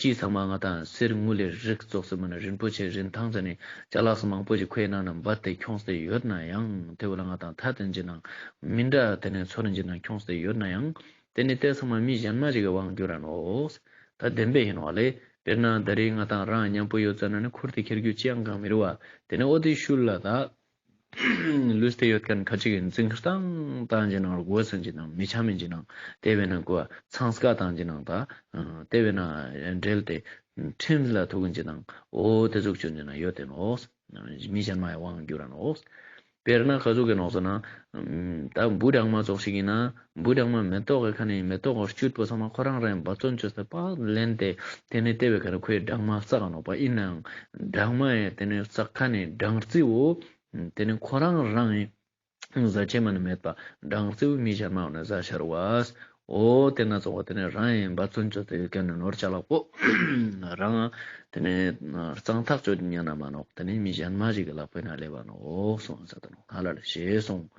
ཅི་ཚང་མ་ང་ཏང་གསེར་དངུལ་ལས་རིགས་ཙོགས་སི་མ་ནི་རིན་པོ་ཆེ་རིན་ཐང་ཟེར་ནི་ཅ་ལག་མང་པོ་ཞིག་ཁོའི་ནང་ན་འབད་དེ་ཁྱོངས་ཏེ་ཡོད་ན་ཡང་དེ་བོ་ལ་ང་ཏང་ཐ་དན་གྱི་ནང་མི་འདྲ་དེ་ནི་ཚོར་གྱི་ནང་ཁྱོངས་ཏེ་ཡོད་ན་ཡང་དེ་ནི་དེ་ཚང་མ་མི་གཞན་མ་ཞིག་གི་དབང་འགྱུར་ར་ནོག། ད་བདེན་པའི་ཡིན་ནོག་ལེ། དཔེར་ན་ད་རེས་ང་ཏང་རང་མཉམ་པོ་ཡོད་ཙ་ན་ནི་ཁུར་ཏེ་ཁྱེར་རྒྱུ་ཅི་ཡང་གང་མི་རུ་བ། དེ་ནི་འོ་དེ་ཤུལ་ལ་ད་ལུས་ཏེ་ཡོད་ཁན་ཁ་ཅིག་གི་འཛིང་སྟངས་བཏང་གྱི་ནང་དགོས་ཟིན་གྱི་ནང་མི་ཆ་མིན་གྱི་ནང་དེ་བས་ན་གོ་ཚང་སྐ་བཏང་གྱི་ནང་ད་དེ་བས་ན་འབྲེལ་ཏེ་ཁྲིམས་ལ་ཐུག་གིན་གྱི་ནང་འོ་དེ་ཟུག་ཅོ་གྱི་ནང་ཡོད་དེ་ནོག། མི་གཞན་མའི་དབང་འགྱུར་ར་ནོག། དཔེར་ན་ག་ཟུག་གི་ནོག་ཟེར་ན། ད་འབུ་སྦྲང་མ་ཙོགས་ཤིག་ཡིན་ན་འབུ་སྦྲང་མ་མེ་ཏོག་གི་ཁ་ནས་མེ་ཏོག་གི་བཅུད་པོ་ཚང་མ་ཁོ་རང་རང་འབད་བརྩོན་བཅོས་ཏེ་པགས་ལེན་ཏེ་དེ་ནས་དེ་བའི་ཁ་ནས་ཁོའི་སྦྲང་མ་བསགས་ནོག་པ། ཡིན་ནའང་སྦྲང་མ་ཡི་དེ་ནས་བསགས་ཁ་ནས་སྦྲང་རྩི་བོ་དེ་ནས་ཁོ་རང་རང་ཡི་ཟ་ཆེ་མ་ནི་མེད་པ་སྦྲང་རྩི་བོ་མི་གཞན་མ་འོ་ན་ཟ་ཤར་བ། འོ་དེ་ན་ཚོགས་པ་དེ་ནས་རང་ཡིན་འབད་བརྩོན་བཅོས་ཏེ་ཡོད་ཀྱང་ནི་ནོར་ཅ་ལག་པོ་རང་དེ་ནས་གཙང་ཐག་ཆོད་ཉན་ན་མ་ནོག། དེ་ནས་མི་གཞན་མ་ཞིག་གི་ལག་པའི་ནང་སླེབས་པ་ནོག་གསུངས་ས་དང་ཧ་ལ་ལ་ཞེས་གསུངས།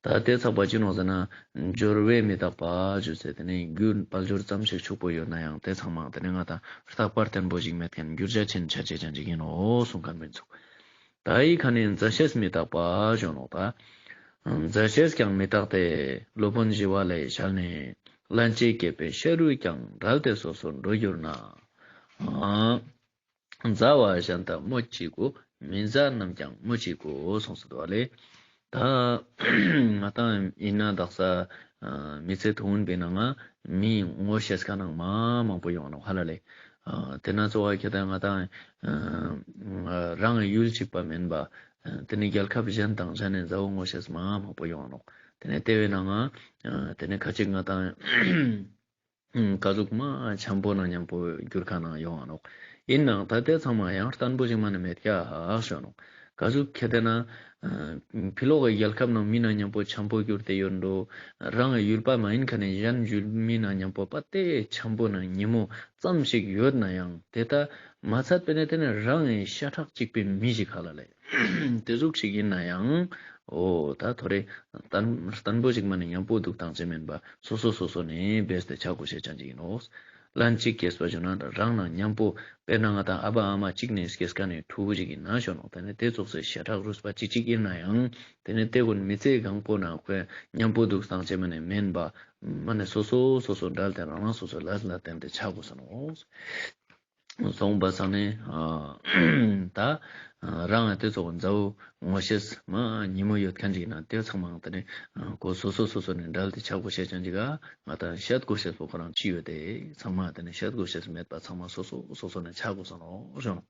ད་དེ་ཚགས་པ་ཅི་ནོག་ཟེར་ན་འབྱོར་བས་མི་རྟག་པ་ཞུ་ཚེ་དེ་ནས་རྒྱུ་དཔལ་འབྱོར་ཙམ་ཞིག་ཕྱུག་པོ་ཡོད་ན་ཡང་དེ་ཚང་མ་དེ་ནས་ང་ཏང་རྟག་པར་བརྟན་པོ་ཞིག་མེད་མཁན་འགྱུར་བྱ་ཆེན་ཆ་ཆེ་ཅན་ཅིག་ཡིན་ནོག་གསུང་མཁན་མི་ཚུགས། ད་ཡི་ཁ་ནས་མཛའ་བཤེས་མི་རྟག་པ་ཞུ་ནོག་ད། མཛའ་བཤེས་ཀྱང་མི་རྟག་སྟེ། སློབ་དཔོན་ཞི་བ་ལྷས་ཞལ་ནས། ལན་གཅིག་སྐྱེས་པའི་ཤ་རུས་ཀྱང་། བྲལ་ཏེ་སོ་སོར་འགྲོ་གྱུར་ན། མཛའ་བ་གཞན་དག་སྨོས་ཅི་དགོས། མི་མཛའ་རྣམས་ཀྱང་སྨོས་ཅི་དགོས། གསུངས་སོ་དོ་ལེ། ད་ང་ཏང་ཡིན་ན་དག་ས་མི་ཚེ་ཐུང་ངུན་པའི་ནང་ང་མི་ངོ་ཤེས་མཁན་ནང་མ་མང་པོ་ཡོང་ནོག་ཧ་ལ་ལེ། དེ་ན་ཚོ་བ་ཁྱེད་ད་ང་ཏང་རང་ཡུལ་གཅིག་པ་མིན་པ་དེ་ནི་རྒྱལ་ཁབ་གཞན་དང་གཞན་ནས་མཛའ་བོ་ངོ་ཤེས་མ་མང་པོ་ཡོང་ནོག། དེ་ནི་དེ་བའི་ནང་ང་དེ་ནི་ཁ་ཅིག་ང་ཏང་ག་ཟུག་མ་འཆམ་པོ་ན་མཉམ་པོ་གྱུར་ཁ་ནང་ཡོང་ང་ནོག། ཡིན་ནའང་ད་དེ་ཚང་མ་ཡང་བརྟན་པོ་ཞིག་མ་ནི་མེད་ཀྱག་ཞུ་ནོག། ག་ཟུག་ཁྱེད་དེ་ན་ཕི་ལོག་གི་རྒྱལ་ཁབ་ནང་མི་ན་མཉམ་པོ་འཆམ་པོ་གྱུར་ཏེ་ཡོད་འགྲོ། རང་གི་ཡུལ་པ་མ་ཡིན་ཁ་ནས་གཞན་ཡུལ་མི་ན་མཉམ་པོ་པ་དེ་འཆམ་པོ་ན་ཉེ་མོ་ཙམ་ཞིག་ཡོད་ན་ཡང་དེ་ད་མ་ཚད་པས་ནས་དེ་ནས་རང་གི་ཤ་ཁྲག་གཅིག་པའི་མི་ཞིག་ཧ་ལ་ལེ། དེ་ཟུག་ཞིག་ཡིན་ན་ཡང་འོ་ད་ཐོ་རེ་བརྟན་བརྟན་པོ་ཞིག་མ་ནི་མཉམ་པོ་འདུག་སྟངས་ཅི་མིན་པ་སོ་སོ་སོ་སོ་ནས་བེས་ཏེ་ཆ་དགོས་ཤེས་ཅན་ཅིག་ཡིན་ནོག། ལན་གཅིག་སྐྱེས་པ་བྱུང་ན་རང་ནང་མཉམ་པོ་དཔེར་ན་ང་ཏང་ཨ་ཕ་ཨ་མ་གཅིག་ནས་སྐྱེས་མཁན་ནི་ཕྲུ་གུ་ཞིག་ཡིན་ན་ཞུ་ནོག། དེ་ནས་དེ་ཙོགས་སི་ཤ་ཁྲག་རུས་པ་གཅིག་གཅིག་ཡིན་ན་ཡང་དེ་ནས་དེ་ཀུན་མི་ཚེ་གང་པོ་ན་ཁོས་མཉམ་པོ་འདུག་སྟངས་ཅི་མ་ནི་མིན་པ་མ་ནི་སོ་སོ་སོ་སོ་འབྲལ་ཏེ་རང་རང་སོ་སོ་ལས་ལ་བརྟེན་ཏེ་ཆ་དགོས་ས་ནོག། སོང་པ་སང་ནི་ད་རང་དེ་ཚོ་མཛའ་བོ་ངོ་ཤེས་མ་ཉེ་མོ་ཡོད་མཁན་ཅིག་ན་དེ་ཚང་མ་དེ་ནི་ཁོ་སོ་སོ་སོ་སོ་ནས་འབྲལ་ཏེ་ཆ་དགོས་ཤེས་ཅན་ཅིག་ག་ང་ད་བཤད་དགོས་ཤེས་པོ་ཁོ་རང་ཅི་ཡོད་དེ་ཚང་མ་དེ་ནི་བཤད་དགོས་ཤེས་མེད་པ་ཚང་མ་སོ་སོ་སོ་སོ་ནས་ཆ་དགོས་ས་ནོག་ཞུ་ནོག་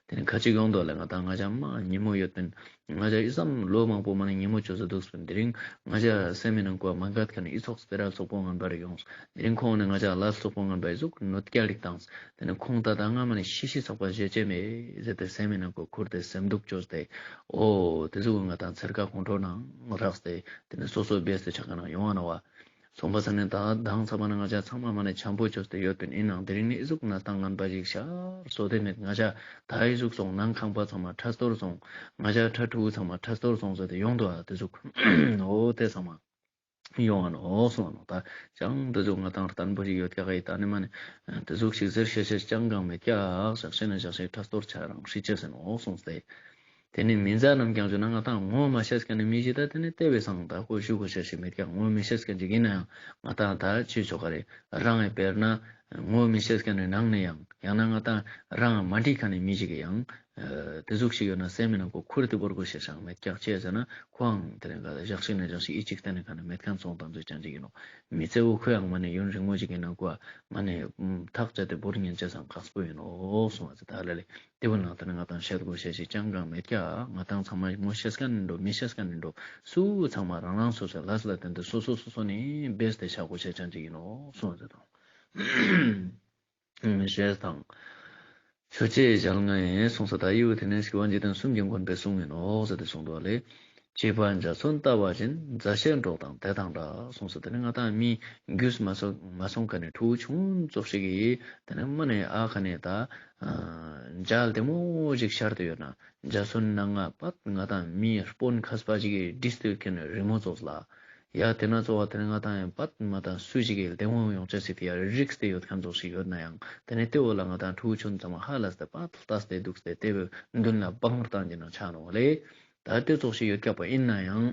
དེ་ནི་ཁ་ཅིག་ཡོང་དོ་ལེ། ང་ད་ང་ཅག་མ་ཉེ་མོ་ཡོད་པིན། ང་ཅག་ཨི་ཙམ་ལོ་མང་པོ་མ་ནི་ཉེ་མོ་བཅོས་སེ་འདུག་པིན། དེ་རིང་ང་ཅག་སེམས་མི་ནང་ཀོ་མ་འགལ་མཁན་ནི་ཨི་ཚོགས་སྤེ་ར་ཚོགས་པོ་ངན་པ་རེ་ཡོང་། དེ་རིང་ཁོང་ནི་ང་ཅག་ལ་ཚོགས་པོ་ངན་པ་ཨི་ཟུག་གནོད་སྐྱེལ་རིགས་བཏང་། དེ་ནི་ཁོང་ད་ད་ང་མ་ནི་ཤི་ཤི་ཚག་པ་བཞེས་ཅེས་མེད་ཟེར་ཏེ་སེམས་མི་ནང་ཀོ་ཁུར་ཏེ་སེམས་སྡུག་བཅོས་ཏེ། འོ་དེ་ཟུག་ང་ད་ཚེར་ཀ་ཁོང་ཁྲོ་ནང་རགས་ཏེ་དེ་ནི་སོ་སོ་བེས་ཏེ་ཆ་ག་ན་ཡོང་བ་ན་བ། སོང་པ་ས་ནི་ད་དང་ཚ་པ་ན་ང་ཅག་ཚང་མ་མ་ནི་འཆམ་པོ་བཅོས་ཏེ་ཡོད་པིན། ཨིན་ནའང་དེ་རིང་ནི་ཨི་ཟུག་གནས་སྟངས་ངན་པ་ཞིག་ཤར་སོ་དེ་མེད། ང་ཅག་ད་ཨི་ཟུག་སོང་ནང་ཁང་པ་ཚང་མ་ཁྲ་སྟོར་སོང་། ང་ཅག་ཁྲ་ཕྲུ་གུ་ཚང་མ་ཁྲ་སྟོར་སོང་ཟེར་ཏེ་ཡོང་དོ་ཨ་དེ་ཟུག་འོ་དེ་ཚང་མ་ཡོང་ཨ་ནོག་སོང་ཨ་ནོག་ད་ཅང་དེ་ཟུག་ང་དང་བརྟན་པོ་ཞིག་ཡོད་ཀྱག་ཨི་ད་ནི་མ་ནི་དེ་ཟུག་ཞིག་ཟེར་ཤེས་ཤེས་ཅང་གང་མེད་ཀྱག་ཞག་ཤེས་ན་ཞག་ཤེས་ཁྲ་སྟོར་ཆ་རང་ཧྲི་ཅེས་ཨིན་ནོག་སོང་སྟེ། དེ་ནི་མི་མཛའ་རྣམས་ཀྱང་ཞུ་ན་ང་དང་ངོ་མ་ཤེས་མཁན་ནི་མི་ཞིག་ད་དེ་ནི་དེ་བས་སང་ད་ཁོ་ཞུ་དགོས་ཤེས་ཤིག་མེད་ཀྱག་ངོ་མི་ཤེས་མཁན་ཅིག་ཡིན་ན་ཡང་ང་དང་ད་ཅི་ཆོག་ག་རེ་རང་ངི་དཔེར་ན་ངོ་མི་ཤེས་མཁན་ནི་ནང་ནས་ཡང་ཡང་ན་ང་དང་རང་མ་འགྲིག་མཁན་ནི་མི་ཞིག་གི་ཡང་དེ་ཟུག་ཞིག་ཡོད་ན་སེམས་མི་ནང་ཁོ་ཁུར་ཏེ་བོར་དགོས་ཤེས་ཤིག་མེད་ཀྱག་ཅི་ཟེར་ན་ཁོའང་དེ་རིང་ག་ཞག་ཞིག་ན་ཞག་ཞིག་ཨི་ཅིག་བསྟན་ནས་ག་ནས་མེད་མཁན་སོང་དང་ཚོད་ཅན་ཅིག་ཡིན་ནོག་མི་ཚེ་བོ་ཁོ་ཡང་མ་ནི་ཡུན་རིང་མོ་ཞིག་གི་ནང་ཁོ་མ་ནི་ཐག་བཅད་དེ་བོར་ཉན་ཅེས་སང་ཁག་པོ་ཡིན་ནོག་སོང་བ་ཚེ་ད་ལ་ལེ། དེ་བོ་ནང་དེ་ནི་ང་དང་བཤད་དགོས་ཤེས་ཤིག་ཅང་གང་མེད་ཀྱག་ང་དང་ཚང་མ་ངོ་ཤེས་མཁན་ནི་འགྲོ་མི་ཤེས་མཁན་ནི་འགྲོ་སུ་ཚང་མ་རང་རང་སོ་སོའི་ལས་ལ་བརྟེན་ཏེ་སོ་སོ་སོ་སོ་ནས་བེས་ཏེ་བཞག་དགོས་ཤེས་ཅན་ཅིག་ཡིན་ནོག་སོང་བ་ཚེ་དང་། ཞེས་དང་། ཆོས་ཅན་ཞལ་ལྔའི་གསུངས་ས་ད་ཡིའུ་དེ་ནས་སྐྱོབ་པ་འཇིག་རྟེན་གསུམ་གྱི་མགོན་པོའི་གསུང་ཡིན་ནོག་ཟེར་ཏེ་གསུངས་འདུག་ལེ། བྱིས་པ་འཇའ་ཚོན་ལྟ་བ་བཞིན། མཛའ་བཤེས་འགྲོགས་དང་དེ་དང་འདྲ་གསུངས་ས་དེ་ནི་ང་དང་མི་རྒྱུས་མ་སོང་མ་སོང་མཁན་ནི་ཕྲུ་གུ་ཆུང་ཙོགས་ཤིག་གིས་དེ་ནི་མ་ནི་ཨ་ཁ་ནས་ད་འཇའ་ལྡེ་མོ་ཞིག་ཤར་ཏེ་ཡོད་ན་འཇའ་ཚོན་ནང་ང་པད་ང་དང་མི་སྤུན་མཁས་པ་ཞིག་གིས་བྲིས་ཏེ་ཡོད་མཁན་ནི་རི་མོ་ཙོགས་ལ། ཡ་དེ་ན་ཚོ་བ་དེ་ནི་ང་དང་ཡང་པད་མ་དང་སུ་ཞིག་གི་ལྡེ་མོ་ཡོང་ཅེས་ཤིག་དེ་ཡ་རིགས་ཏེ་ཡོད་མཁན་ཙོགས་ཤིག་ཡོད་ན་ཡང་དེ་ནི་དེ་བོ་ལ་ང་དང་ཕྲུ་གུ་ཆུང་ཙམ་ཧ་ལས་ཏེ་པད་ལྟས་ཏེ་འདུག་སྟེ་དེ་བོའི་མདུན་ལ་བང་བཏང་གི་ན་ཆ་ནོག་ལེ། ད་དེ་ཙོགས་ཤིག་ཡོད་ཀྱག་པ་ཡིན་ན་ཡང་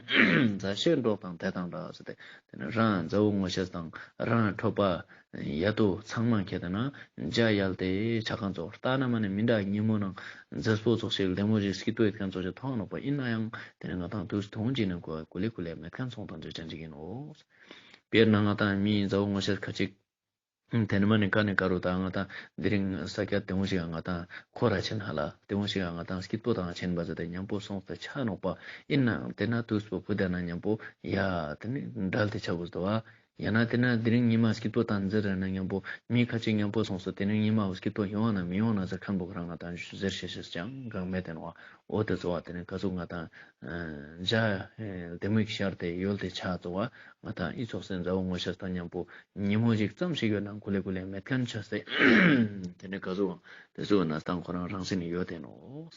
མཛའ་བཤེས་འགྲོགས་དང་དེ་དང་འདྲ་ཟེར་ཏེ་དེ་ནི་རང་མཛའ་བོ་ངོ་ཤེས་དང་རང་འཕྲོད་པ་ཡ་དོ་ཚང་མ་ཁྱེད་དེ་ན་འཇའ་ཡལ་ཏེ་ཆ་མཁན་ཙོགས་ལྟ་ན་མ་ནི་མི་འདྲ་ཉིན་མོ་ནང་མཛེས་པོ་ཙོགས་ཤིག་ལྡེ་མོ་ཞིག་སྐྱིད་པོ་ཡོད་མཁན་ཙོགས་ཤིག་མཐོང་ནོག་པ་ཡིན་ན་ཡང་དེ་ནི་ང་དང་དུས་ཐུང་ཅིག་ནང་ཁོ་ཀུ་ལེ་ཀུ་ལེ་མེད་མཁན་སོང་དང་ཚོད་ཅན་ཅིག་ཡིན་ནོག་དཔེར་ན་ང་དང་མི་མཛའ་བོ་ངོ་ཤེས་ཁ་ཅིག་དེ་ནི་མ་ནི་ཀ་ནི་ཀ་རུ་དང་ང་དང་དེ་རིང་ས་སྐྱ་དེ་འོང་ཞིག་ང་དང་ཁོ་ར་ཆེན་ཧ་ལ་དེ་འོང་ཞིག་ང་དང་སྐྱིད་པོ་དང་ཆེན་པ་ཟེར་ཏེ་མཉམ་པོ་སོང་སྟེ་ཆ་ནོག་པ་ཡིན་ན་དེ་ན་དུས་པོ་བུ་དེ་ན་མཉམ་པོ་ཡ་དེ་ནི་འབྲལ་ཏེ་ཆ་དགོས་དོ་བ། ཡང་ན་དེ་ན་དེ་རིང་ཉི་མ་སྐྱིད་པོ་དང་འཛིར་ར་ན་མཉམ་པོ་མི་ཁ་ཅིག་མཉམ་པོ་སོང་སོ་དེ་རིང་ཉི་མ་བོ་སྐྱིད་པོ་ཡོང་བ་ན་མི་ཡོང་ན་ཟེར་མཁན་པོ་ཁོ་རང་ང་དང་ཟེར་ཤེས་ཤེས་ཅང་གང་མེད་དེ་ནོག་པ། འོ་དེ་ཚོ་བ་དེ་ནི་ཀ་ཟུག་ང་དང་འཇའ་ལྡེ་མོ་ཞིག་ཤར་ཏེ་ཡོལ་ཏེ་ཆ་ཚོ་བ་ང་དང་ཨི་ཙོགས་སེ་མཛའ་བོ་ངོ་ཤེས་དང་མཉམ་པོ་ཉིན་མོ་ཞིག་ཙམ་ཞིག་ཡོད་ན་ཀུ་ལེ་ཀུ་ལེ་མེད་མཁན་ཆ་སྟེ་དེ་ནི་ཀ་ཟུག་དེ་ཚོ་ན་སྟངས་ཁོ་རང་རང་སེམས་ནི་ཡོད་དེ་ནོག་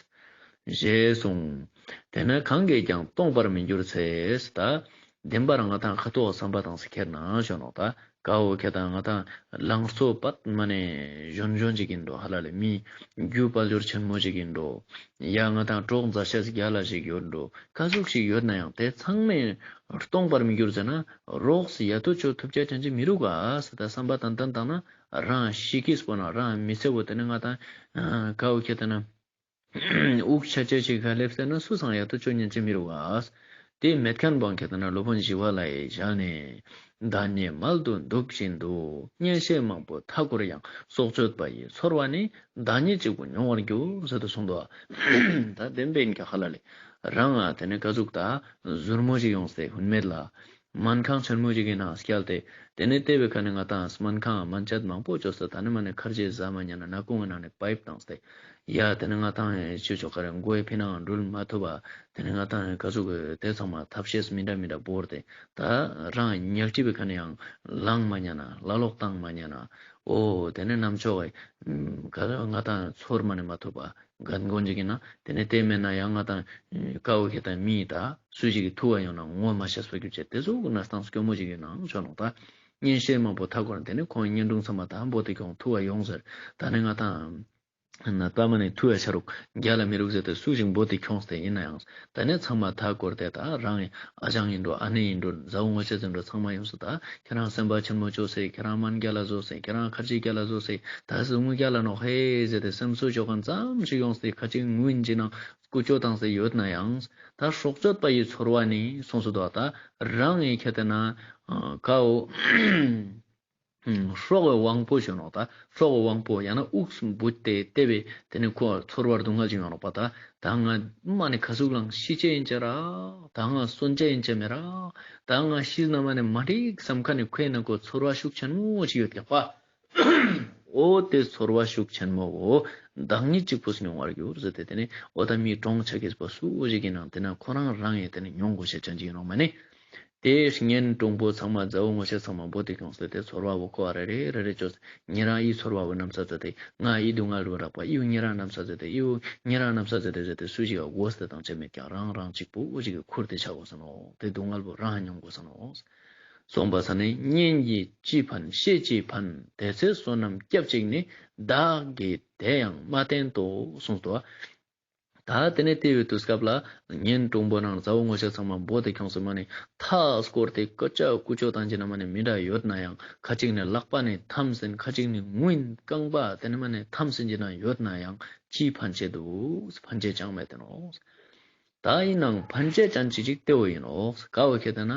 ཞེས་གསུངས། དེ་ནི་གང་གིས་ཀྱང་སྟོང་པར་མི་འགྱུར་ཚེ། ད་བདེན་པར་ང་དང་ཁ་ཐོག་བསམ་པ་དང་སེ་ཁྱེར་ན་ཞོ་ནོག་ད་ཀ་བོ་ཁྱེད་དང་ང་དང་ལང་ཚོ་པད་མ་ནེ་གཞོན་གཞོན་ཅིག་ཡིན་འགྲོ་ཧ་ལ་ལེ་མི་རྒྱུ་དཔལ་འབྱོར་ཆེན་མོ་ཅིག་ཡིན་འགྲོ། ཡ་ང་དང་གྲོགས་མཛའ་བཤེས་རྒྱ་ལ་ཞིག་ཡོད་འགྲོ། ཀ་ཟུག་ཞིག་ཡོད་ན་ཡང་དེ་ཚང་མས་སྟོང་པར་མི་འགྱུར་ཟེར་ན་རོགས་ཡ་ཏོ་ཅོ་ཐུབ་ཅེས་ཅན་ཅིག་མི་རུག་ག་ཟེར་ད་བསམ་པ་དང་ལྡན་བཏང་ན་རང་ཤི་ཀིས་པོ་ན་རང་མི་ཚེ་བོ་དེ་ནི་ང་དང་ཀ་བོ་ཁྱེད་དེ་ན། དབུགས་ཆད་ཅེས་ཤིག་ག་སླེབས་ཟེར་ན་སུ་སང་ཡ་ཏོ་ཅོ་ཉན་ཅེས་མི་རུག་ག། དེ་མེད་མཁན་བོ་ཁྱེད་དེ་ན་སློབ་དཔོན་ཞི་བ་ལྷ་ཡི་ཞལ་ནས། བདག་ཉིད་མལ་དུ་འདུག་བཞིན་དུ། གཉེན་བཤེས་མང་པོ་མཐའ་བསྐོར་ཡང་། སྲོག་གཅོད་པ་ཡི་ཚོར་བ་ནི། བདག་ཉིད་གཅིག་པུ་མྱོང་བར་འགྱུར་ཟེར་དུ་གསུངས་འདུག་ད་བདེན་པའི་ཁ་ལ་ལེ་རང་ང་དེ་ནི་ཀ་ཟུག་ད་ཟུར་མོ་ཞིག་ཡོང་སྟེ་ཧུན་མེད་ལ། སྨན་ཁང་ཆེན་མོ་ཞིག་གི་ནང་བསྐྱལ་ཏེ། དེ་ནས་དེ་བའི་ཁ་ནས་ང་དང་སྨན་ཁང་སྨན་དཔྱད་མང་པོ་བཅོས་ཏེ་ད་ནི་མ་ནི་ཁར་ཇི་ཟ་མ་ཉན་ན་ནག་ཁུང་གི་ནང་ནས་པའིབ་བཏང་སྟེ། ཡ་དེ་ནི་ང་དང་ཆོས་ཆོ་ཁ་རེ་མགོའི་ཕི་ནང་འགྲུལ་མ་ཐུབ་པ། དེ་ནི་ང་དང་ཀ་ཟུག་གི་དེ་ཚང་མ་ཐབས་ཤེས་མི་འདྲ་མི་འདྲ་བོར་ཏེ། ད་རང་ཉལ་ཁྲི་བའི་ཁ་ནས་ཡང་ལངས་མ་ཉན་ན་ལ་ལོག་བཏང་མ་ཉན་ན། འོ་དེ་ནི་ནམ་ཆོག་གི་ང་དང་ཚོར་མ་ནི་མ་ཐུབ་པ། རྒན་རྒོན་ཅིག་ཡིན་ན་དེ་ནས་དེ་མེད་ན་ཡང་ང་དང་ཀ་བོ་ཁྱེད་དང་མི་ད་སུ་ཞིག་གི་ཐུ་བ་ཡོང་ན་ངོ་མ་ཤེས་པ་རྒྱུ་ཆེ་དེ་ཟུག་གི་གནས་སྟངས་སྐྱོ་མོ་ཞིག་ཡོད་ནའང་ཆོག་ནོག་ད་གཉེན་བཤེས་མང་པོ་མཐའ་བསྐོར་དེ་ནས་ཁོང་གཉེན་དྲུང་ཚང་མ་དང་པོ་དེ་ཁྱོང་ཐུ་བ་ཡོང་ཟེར། ད་ནི་ང་དང་ ནད་པ་མ་ནེ་ཐུ་ཡ་ཆ་རུག་རྒྱལ་ལ་མི་རུག་ཟེར་ཏེ་སུ་ཞིག་འབོད་དེ་ཁྱོངས་ཏེ་ཡིན་ན་ཡང་། ད་ནི་ཚང་མ་མཐའ་བསྐོར་ཏེ་ད་རང་ཨ་ཞང་ཡིན་འགྲོ་ཨ་ནེ་ཡིན་འགྲོ་མཛའ་བོ་ངོ་ཤེས་ཡིན་འགྲོ་ཚང་མ་ཡོངས་སུ་ད་ཁྱེད་རང་སེམས་པ་ཆེན་མོ་བཅོས་སེ་ཁྱེད་རང་སྨན་རྒྱལ་ལ་བཟོས་སེ་ཁྱེད་རང་ཁ་ཆེ་རྒྱལ་ལ་བཟོས་སེ་ད་ཟུག་མོ་རྒྱལ་ལ་ནོག་ཧེ་ཟེར་ཏེ་སེམས་གསོ་བཅོ་མཁན་ཙམ་ཞིག་ཡོངས་ཏེ་ཁ་ཅིག་ངུ་ཡིན་ཅི་ནང་སྐུ་ཅོ་བཏང་སེ་ཡོད་ན་ཡང་ད་སྲོག་གཅོད་པ་ཡི་ཚོར་བ་ནི་སོང་སུ་དོ་ད་རང་ཨེ་ཁྱེད་དེ་ན་ཀའོ། ཧུམ། སྲོག་གི་དབང་པོ་ཞུ་ནོག་ད། སྲོག་གི་དབང་པོ་ཡང་ན་དབུགས་བུད་དེ་ལྟེ་བའི་དེ་ནི་ཁོ་ཚོར་བ་སྡུག་བསྔལ་ཅིག་ཡོང་ནོག་པ་ད། ད་ང་མ་ནི་ཁ་ཟུག་ལང་ཤི་ཅེས་ཡིན་ཅེ་ར། ད་ང་གསོན་ཅེས་ཡིན་ཅེ་མེ་ར། ད་ང་ཤི་ན་མ་ནི་མ་འགྲིག་བསམ་ཁ་ནི་ཁོའི་ནང་ཁོ་ཚོར་བ་ཤུགས་ཆེན་མོ་ཅིག་ཡོད་ཀྱག་པ། འོ་དེ་ཚོར་བ་ཤུགས་ཆེན་མོ་འོ་བདག་ཉིད་གཅིག་པུས་མྱོང་བར་འགྱུར་ཟེར་ཏེ་དེ་ནི་འོ་ད་མི་གྲོངས་ཆ་གེས་པོ་སུ་ཞིག་ཡིན་ནང་དེ་ན་ཁོ་རང་རང་ཡིན་དེ་ནི་མྱོང་དགོས་ཤེས་ཅན་ཅིག་ཡིན་ནོག་མ་ནི། དེ་གཉེན་དྲུང་པོ་ཚང་མ་མཛའ་བོ་ངོ་ཤེས་ཚང་མ་འབོད་དེ་ཁྱོངས་ཏེ་དེ་ཚོར་བ་བོ་ཁོ་ཨ་རེ་རེ་རེ་རེ་བཅོས་ཉེ་རང་ཨི་ཚོར་བ་བོ་ནམ་ས་ཙ་དེ་ང་ཨི་སྡུག་བསྔལ་བོ་རག་པ་ཨི་བོ་ཉེ་རང་ནམ་ས་ཙ་དེ་ཨི་བོ་ཉེ་རང་ནམ་ས་ཙ་དེ་ཟེར་ཏེ་སུ་ཞིག་ག་དགོས་ཏེ་དང་ཆ་མེད་ཀྱང་རང་རང་གཅིག་པུ་ཞིག་གི་ཁུར་དེ་ཆ་དགོས་ས་ནོག་དེ་སྡུག་བསྔལ་བོ་རང་མྱོང་དགོས་ས་ནོག་གསུངས་པ་ས་ནི་གཉེན་གྱིས་ཅི་ཕན་བཤེས་ཅི་ཕན་དེ་ཚེ་བསོད་ནམས་སྐྱབས་གཅིག་ནི་བདག་གིས་དེ་ཡང་མ་བསྟེན་ཏོ་གསུངས་ཏོ། ད་དེ་ནས་དེ་བའི་དུས་སྐབས་ལ་གཉེན་དྲུང་པོ་ནང་མཛའ་བོ་ངོ་ཤེས་ཚང་མ་འབོད་དེ་ཁྱོངས་སེ་མ་ནི་མཐའ་སྐོར་ཏེ་ཀ་ཅག་ཀུ་ཅོ་དང་ཅི་ན་མ་ནི་མི་འདྲ་ཡོད་ན་ཡང་ཁ་ཅིག་ནི་ལག་པ་ནི་འཐམས་ཟིན་ཁ་ཅིག་ནི་ངུ་ཡིན་རྐང་པ་དེ་ནི་མ་ནི་འཐམས་ཟིན་ཅི་ན་ཡོད་ན་ཡང་ཅི་ཕན་ཆད་འདུག་ཕན་ཆད་ཅང་མེད་དེ་ནོག་ད་ཡིན་ནང་ཕན་ཆད་ཅན་ཅི་ཅིག་དེ་བོ་ཡིན་ནོག་ཀ་བོ་ཁྱེད་དེ་ན་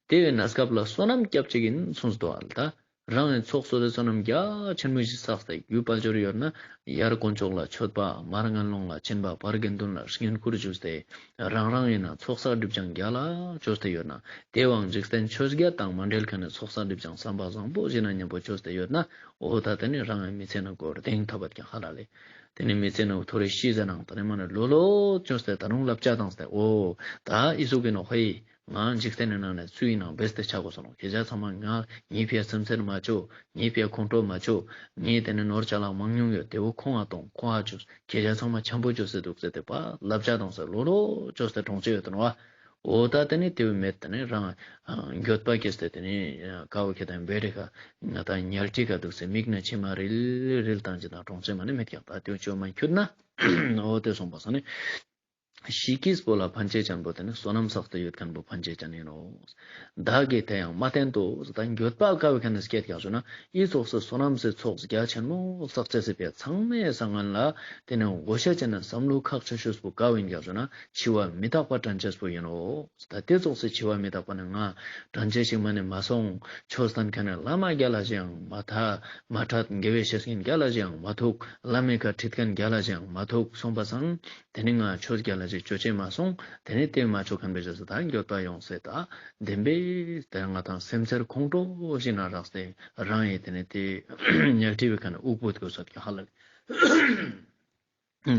དེ་བའི་གནས་སྐབས་ལ་བསོད་ནམས་སྐྱབས་གཅིག་ཡིན་གསུངས་སུ་འདུག་ཨ་ལ་ད། རང་ཡང་ཚོགས་གསོག་དེ་བསོད་ནམས་རྒྱ་ཆེན་མོ་ཞིག་བསགས་ཏེ་རྒྱུ་དཔལ་འབྱོར་ཡོད་ན་ཡར་དཀོན་མཆོག་ལ་མཆོད་པ་མར་ངན་སློང་ལ་སྦྱིན་པ་བར་དགེ་འདུན་ལ་བསྙེན་བཀུར་ཞུས་ཏེ་རང་རང་ཡིན་ན་ཚོགས་བསགས་སྒྲིབ་སྦྱང་རྒྱ་ལ་བཅོས་ཏེ་ཡོད་ན་དེ་བའང་འཇིག་རྟེན་ཆོས་བརྒྱད་དང་མ་འབྲེལ་མཁན་ནི་ཚོགས་བསགས་སྒྲིབ་སྦྱང་བསམ་པ་བཟང་པོ་ཞིག་ན་མཉམ་པོ་བཅོས་ཏེ་ཡོད་ན་འོ་ད་དེ་ནི་རང་ཡང་མི་ཚེ་ན་འགོར་གདེང་ཐོབ་པ་ཀྱང་ཧ་ལ་ལེ། དེ་ནི་མི་ཚེ་ན་ཐོ་རེ་ཤི་ཟ་ནང་ད་ནི་མ་ནི་ལོ་ལོ་བཅོས་ཏེ་ད་རུང་བསླབ་བྱ་བཏང་སྟེ་འོ་ད་ཨི་ཟུག་གི་ནོག་ཧེ། ང་འཇིག་རྟེན་ནི་ནང་ནས་སུའི་ནང་བེས་ཏེ་ཆ་དགོས་སོང་ནོག་ཁྱེད་ཅག་ཚང་མ་ང་ངའི་ཕིའ་སེམས་ཚེར་མ་བཅོ། ངའི་ཕིའ་ཁོང་ཁྲོ་མ་བཅོ། ངའི་དེ་ནི་ནོར་ཅ་ལག་མང་ཉུང་ཡོད་དེ་བོ་ཁོང་ང་གཏོང་ཁོང་ང་བཅོས། ཁྱེད་ཅག་ཚང་མ་འཆམ་པོ་བཅོས་ཏེ་འདུག་ཟེར་ཏེ་པ་བསླབ་བྱ་གཏོང་ཟེར་ལོ་ལོ་བཅོས་ཏེ་གྲོངས་ཆེ་ཡོད་དོ་ནོ་བ། འོ་ད་དེ་ནི་དེ་བོ་མེད་དེ་ནི་རང་འགྱོད་པ་སྐྱེས་ཏེ་དེ་ནི་ཀ་བོ་ཁྱེད་དང་བེ་རི་ཁ་ང་དང་ཉལ་ཁྲི་ཁ་འདུག་ཟེར་མིག་ནས་མཆི་མ་རིལ་རིལ་བཏང་ཅི་དང་གྲོངས་ཆེ་མ་ནི་མེད་ཀྱང་ད་དེ་བོ་བཅོས་མ་ཁྱུར་ན་འོ་དེ་སོང་པ་སང་ནི། ཤི་ཀིས་པོ་ལ་ཕན་ཆད་ཅན་པོ་དེ་ནི་བསོད་ནམས་བསགས་ཏེ་ཡོད་མཁན་པོ་ཕན་ཆད་ཅན་ཡིན་ནོ། བདག་གིས་དེ་ཡང་མ་བསྟེན་ཏོ། ད་འགྱོད་པ་ཀ་བོའི་ཁ་ནས་སྐྱེད་ཀྱང་ཞུ་ན་ཨི་ཚོགས་སུ་བསོད་ནམས་སི་ཚོགས་རྒྱ་ཆེན་མོ་བསགས་ཆེས་སི་ཕིའ་ཚང་མའི་སང་ངན་ལ་དེ་ནི་དགོས་ཤེས་ཅན་ན་བསམ་བློ་ཁག་ཆེ་ཤོས་པོ་ཀ་བོ་ཡིན་ཀྱང་ཞུ་ན་འཆི་བ་མི་རྟག་པ་དྲན་ཆེས་པོ་ཡིན་ནོ། ད་དེ་ཙོགས་སི་འཆི་བ་མི་རྟག་པ་ནི་ང་དྲན་ཆེས་ཤིག་མ་ནི་མ་སོང་། ཆོས་སྟན་མཁན་ནི་བླ་མ་རྒྱལ་ལ་ཞིག་ཡང་མ་ཐད། མ་ཐད་དགེ་བའི་བཤེས་གཉེན་རྒྱལ་ལ་ཞིག་ཡང་མ་ཐུག། བླ་མའི་ཁ་ཁྲིད་མཁན་རྒྱལ་ལ་ཞིག་ཡང་མ་ཐུག་སོང་པ་སང་། དེ་ནི་ང་ཆོས་རྒྱལ་ལ་ཞིག་ཅོ་ཅེས་མ་སོང་། དེ་ནི་དེ་མ་ཆོག་མཁན་པའི་རྗེས་སུ་ད་འགྱོད་པ་ཡོང་སེ་ད་བདེན་པའི་དེ་ང་དང་སེམས་ཚེར་ཁོང་ཁྲོ་ཞིག་ན་རག་སྟེ་རང་ཡི་དེ་ནི་དེ་ཉལ་ཁྲི་བའི་ཁ་ནས་དབུགས་བུད་དགོས་སོད་ཀྱི་ཧ་ལ་ལེ།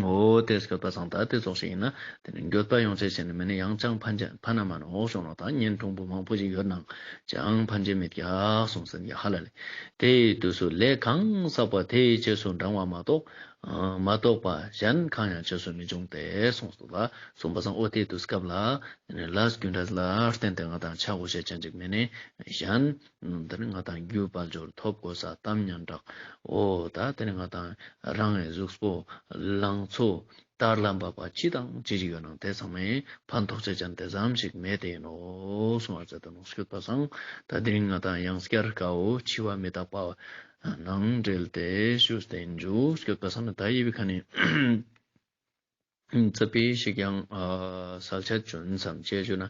འོ་དེ་སྐྱོད་པ་སང་ད་དེ་ཙོགས་ཤིག་ཡིན་ན་དེ་ནི་འགྱོད་པ་ཡོང་ཆེས་ཤིག་ནི་མེད་ནི་ཡང་ཅང་ཕན་ཆད་ཕན་ན་མ་ནོག་ཞུ་ནོ། ད་གཉེན་དྲུང་པོ་མང་པོ་ཞིག་ཡོད་ནང་ཅང་ཕན་ཆད་མེད་ཀྱག་གསུངས་ཟིན་ཀྱག་ཧ་ལ་ལེ། དེའི་དུས་སུ་ལས་གང་བསགས་པ་དེའི་རྗེས་སུ་འབྲང་བ་མ་གཏོགས་མ་གཏོགས་པ་གཞན་གང་ཡང་རྗེས་སུ་མི་འབྱུང་སྟེ་གསུངས་སོ། ད་གསུངས་པ་སང་འོ་དེའི་དུས་སྐབས་ལ་ལས་རྒྱུ་འབྲས་ལ་བརྟེན་ཏེ་ང་དང་ཆ་དགོས་ཤེས་ཅན་ཅིག་མེད་ནི་གཞན། དེ་ནི་ང་དང་རྒྱུ་དཔལ་འབྱོར་ཐོབ་གོ་ས་གཏམ་སྙན་གྲགས། འོ་ད་དེ་ནི་ང་དང་རང་གི་གཟུགས་པོ་ལང་ཚོ་དར་ལམ་པ་པ་ཅི་དང་ཅི་ཞིག་ཡོད་ནང་དེ་ཚང་མས་ཕན་ཐོགས་ཆེས་ཅན་དེ་ཙམ་ཞིག་མེད་དེ་ཡིན་ནོ་གསུངས་པ་ཟེར་ཏེ་ནོ་སྐྱོད་པ་སང་ད་དེ་རིང་ང་དང་ཡང་སྐྱར་ཀ་བོ་འཆི་བ་མི་རྟག་པ་ནང་འབྲེལ་ཏེ་ཞུས་ཏེ་ཡིན་འཇུ་སྐྱོད་པ་སང་ནི་ད་ཡི་བི་ཁ་ནི། ཙ་པིག་ཞིག་ཡང་ཨ་གསལ་ཆ་བྱུང་ཙམ་ཅེས་ཞུ་ན།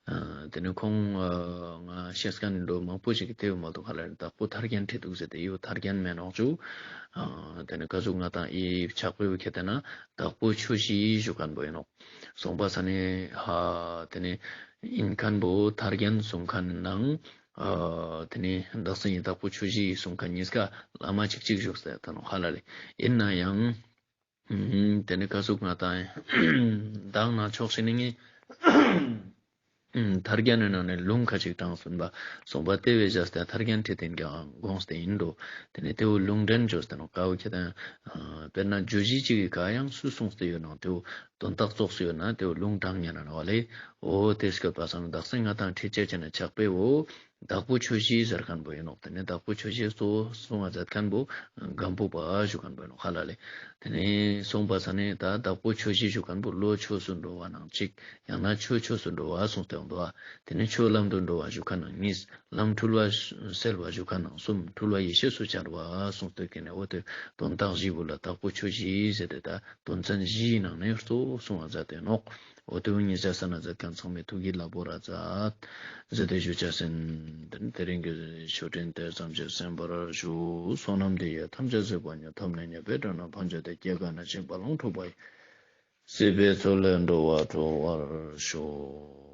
ཨ་དེ་ནི་ཁོང་ཨ་ང་ཤེས་མཁན་འགྲོ་མང་པོ་ཞིག་དེ་བོ་མ་གཏོགས་ཧ་ལ་ལེ་བདག་པོ་ཐར་རྒྱན་ཁྲིད་འདུག་ཟེར་ཏེ་ཡོད་ཐར་རྒྱན་མེད་ནོག་ཅུ། ཨ་དེ་ནི་ཀ་ཟུག་ང་དང་ཨི་ཕྱག་དཔེ་བོ་ཁྱེད་དེ་ན་བདག་པོ་ཆུ་བཞི་ཞུ་མཁན་པོ་ཡིན་ནོག་སོང་པ་ས་ནི་ཧ་དེ་ནི་ཡིན་མཁན་པོ་ཐར་རྒྱན་གསུང་མཁན་ནང་ཨ་དེ་ནི་བདག་སེམས་ཡི་བདག་པོ་ཆུ་བཞི་གསུང་མཁན་གཉིས་ཀ་བླ་མ་གཅིག་གཅིག་བཞུགས་ཟེར་ད་ནོག་ཧ་ལ་ལེ། ཡིན་ན་ཡང་། ཨུམ། དེ་ནི་ཀ་ཟུག་ང་དང་། མདང་ན་ཕྱོགས་ཤིག་ནི་ངས། ཨུམ། ཐར་རྒྱན་ནི་ནང་ནས་ལུང་ཁ་ཅིག་དྲངས་སོང་པ། སོང་པ་དེ་བས་བཞག་སྟེ་ཐར་རྒྱན་ཁྲིད་དེ་ཀྱང་དགོངས་ཏེ་ཡིན་འགྲོ། དེ་ནི་དེ་བོ་ལུང་འདྲེན་བཅོས་ཏེ་ནོ་ཀ་བོ་ཁྱེད་དང་། དཔེར་ན་རྒྱུད་བཞི་ཅིག་གི་ཀ་ཡང་སུ་གསུངས་ཏེ་ཡོད་ནང་དེ་བོ་དོན་དག་ཙོགས་སུ་ཡོད་ན་དེ་བོ་ལུང་དྲངས་ཉན་ན་ནོ་ལེ། འོ་དེ་སྐྱོད་པ་སང་བདག་སེམས་ང་དང་ཁྲིད་ཅེས་ཅེ་ན་ཕྱག་དཔེ་བོ། དྭགས་པོ་ཆོས་བཞི་ཟེར་མཁན་པོ་ཡིན་ནོག། དེ་ནས་དྭགས་པོ་ཆོས་བཞི་གཙོ་བོ་གསུང་བ་མཛད་མཁན་པོ་སྒམ་པོ་པ་ཞུ་མཁན་པོ་ཡིན་ནོག་ཧ་ལ་ལེ། དེ་ནས་གསུངས་པ་ས་ནས་ད་དྭགས་པོ་ཆོས་བཞི་ཞུ་མཁན་པོ་བློ་ཆོས་སུ་འགྲོ་བ་ནང་གཅིག། ཡང་ན་ཆོས་ཆོས་སུ་འགྲོ་བ་གསུངས་ཏེ་འདུག་པ། དེ་ནས་ཆོས་ལམ་དུ་འགྲོ་བ་ཞུ་མཁན་ནང་གཉིས། ལམ་འཁྲུལ་བ་སེལ་བ་ཞུ་མཁན་ནང་གསུམ། འཁྲུལ་བ་ཡེ་ཤེས་སུ་འཆར་བ་གསུངས་ཏེ་ཀྱི་ནས་འོ་དེ་དོན་དག་བཞི་པོ་ལ་དྭགས་པོ་ཆོས་བཞི་ཟེར་ཏེ་ད་དོན་ཚན་བཞིའི་ནང་ནས་གཙོ་བོ་གསུང་བ་མཛད་དེ་ནོག། འོ་དེ་བོ་ཉེ་ཆར་གསན་ན་མཛད་མཁན་ཚང་མས་ཐུགས་ཀྱི་ལ་བོར་ར་མཛད་ཟེར་ཏེ་ཞུ་ཅེས་ཡིན། དེ་རིང་གི་ཆོས་འབྲེལ་དེ་ཙམ་ཞིག་གསན་པར་ཞུ། བསོད་ནམས་འདི་ཡིས་ཐམས་ཅད་གཟིགས་པ་ཉིད། ཐོབ་ནས་ཉེས་པའི་དགྲ་རྣམས་ཕམ་བྱས་ཏེ། སྐྱེ་རྒ་ན་འཆིའི་རྦ་ཀློང་འཁྲུགས་པ་ཡི། སྲིད་པའི་མཚོ་ལས་འགྲོ་བ་སྒྲོལ་བར་ཤོག།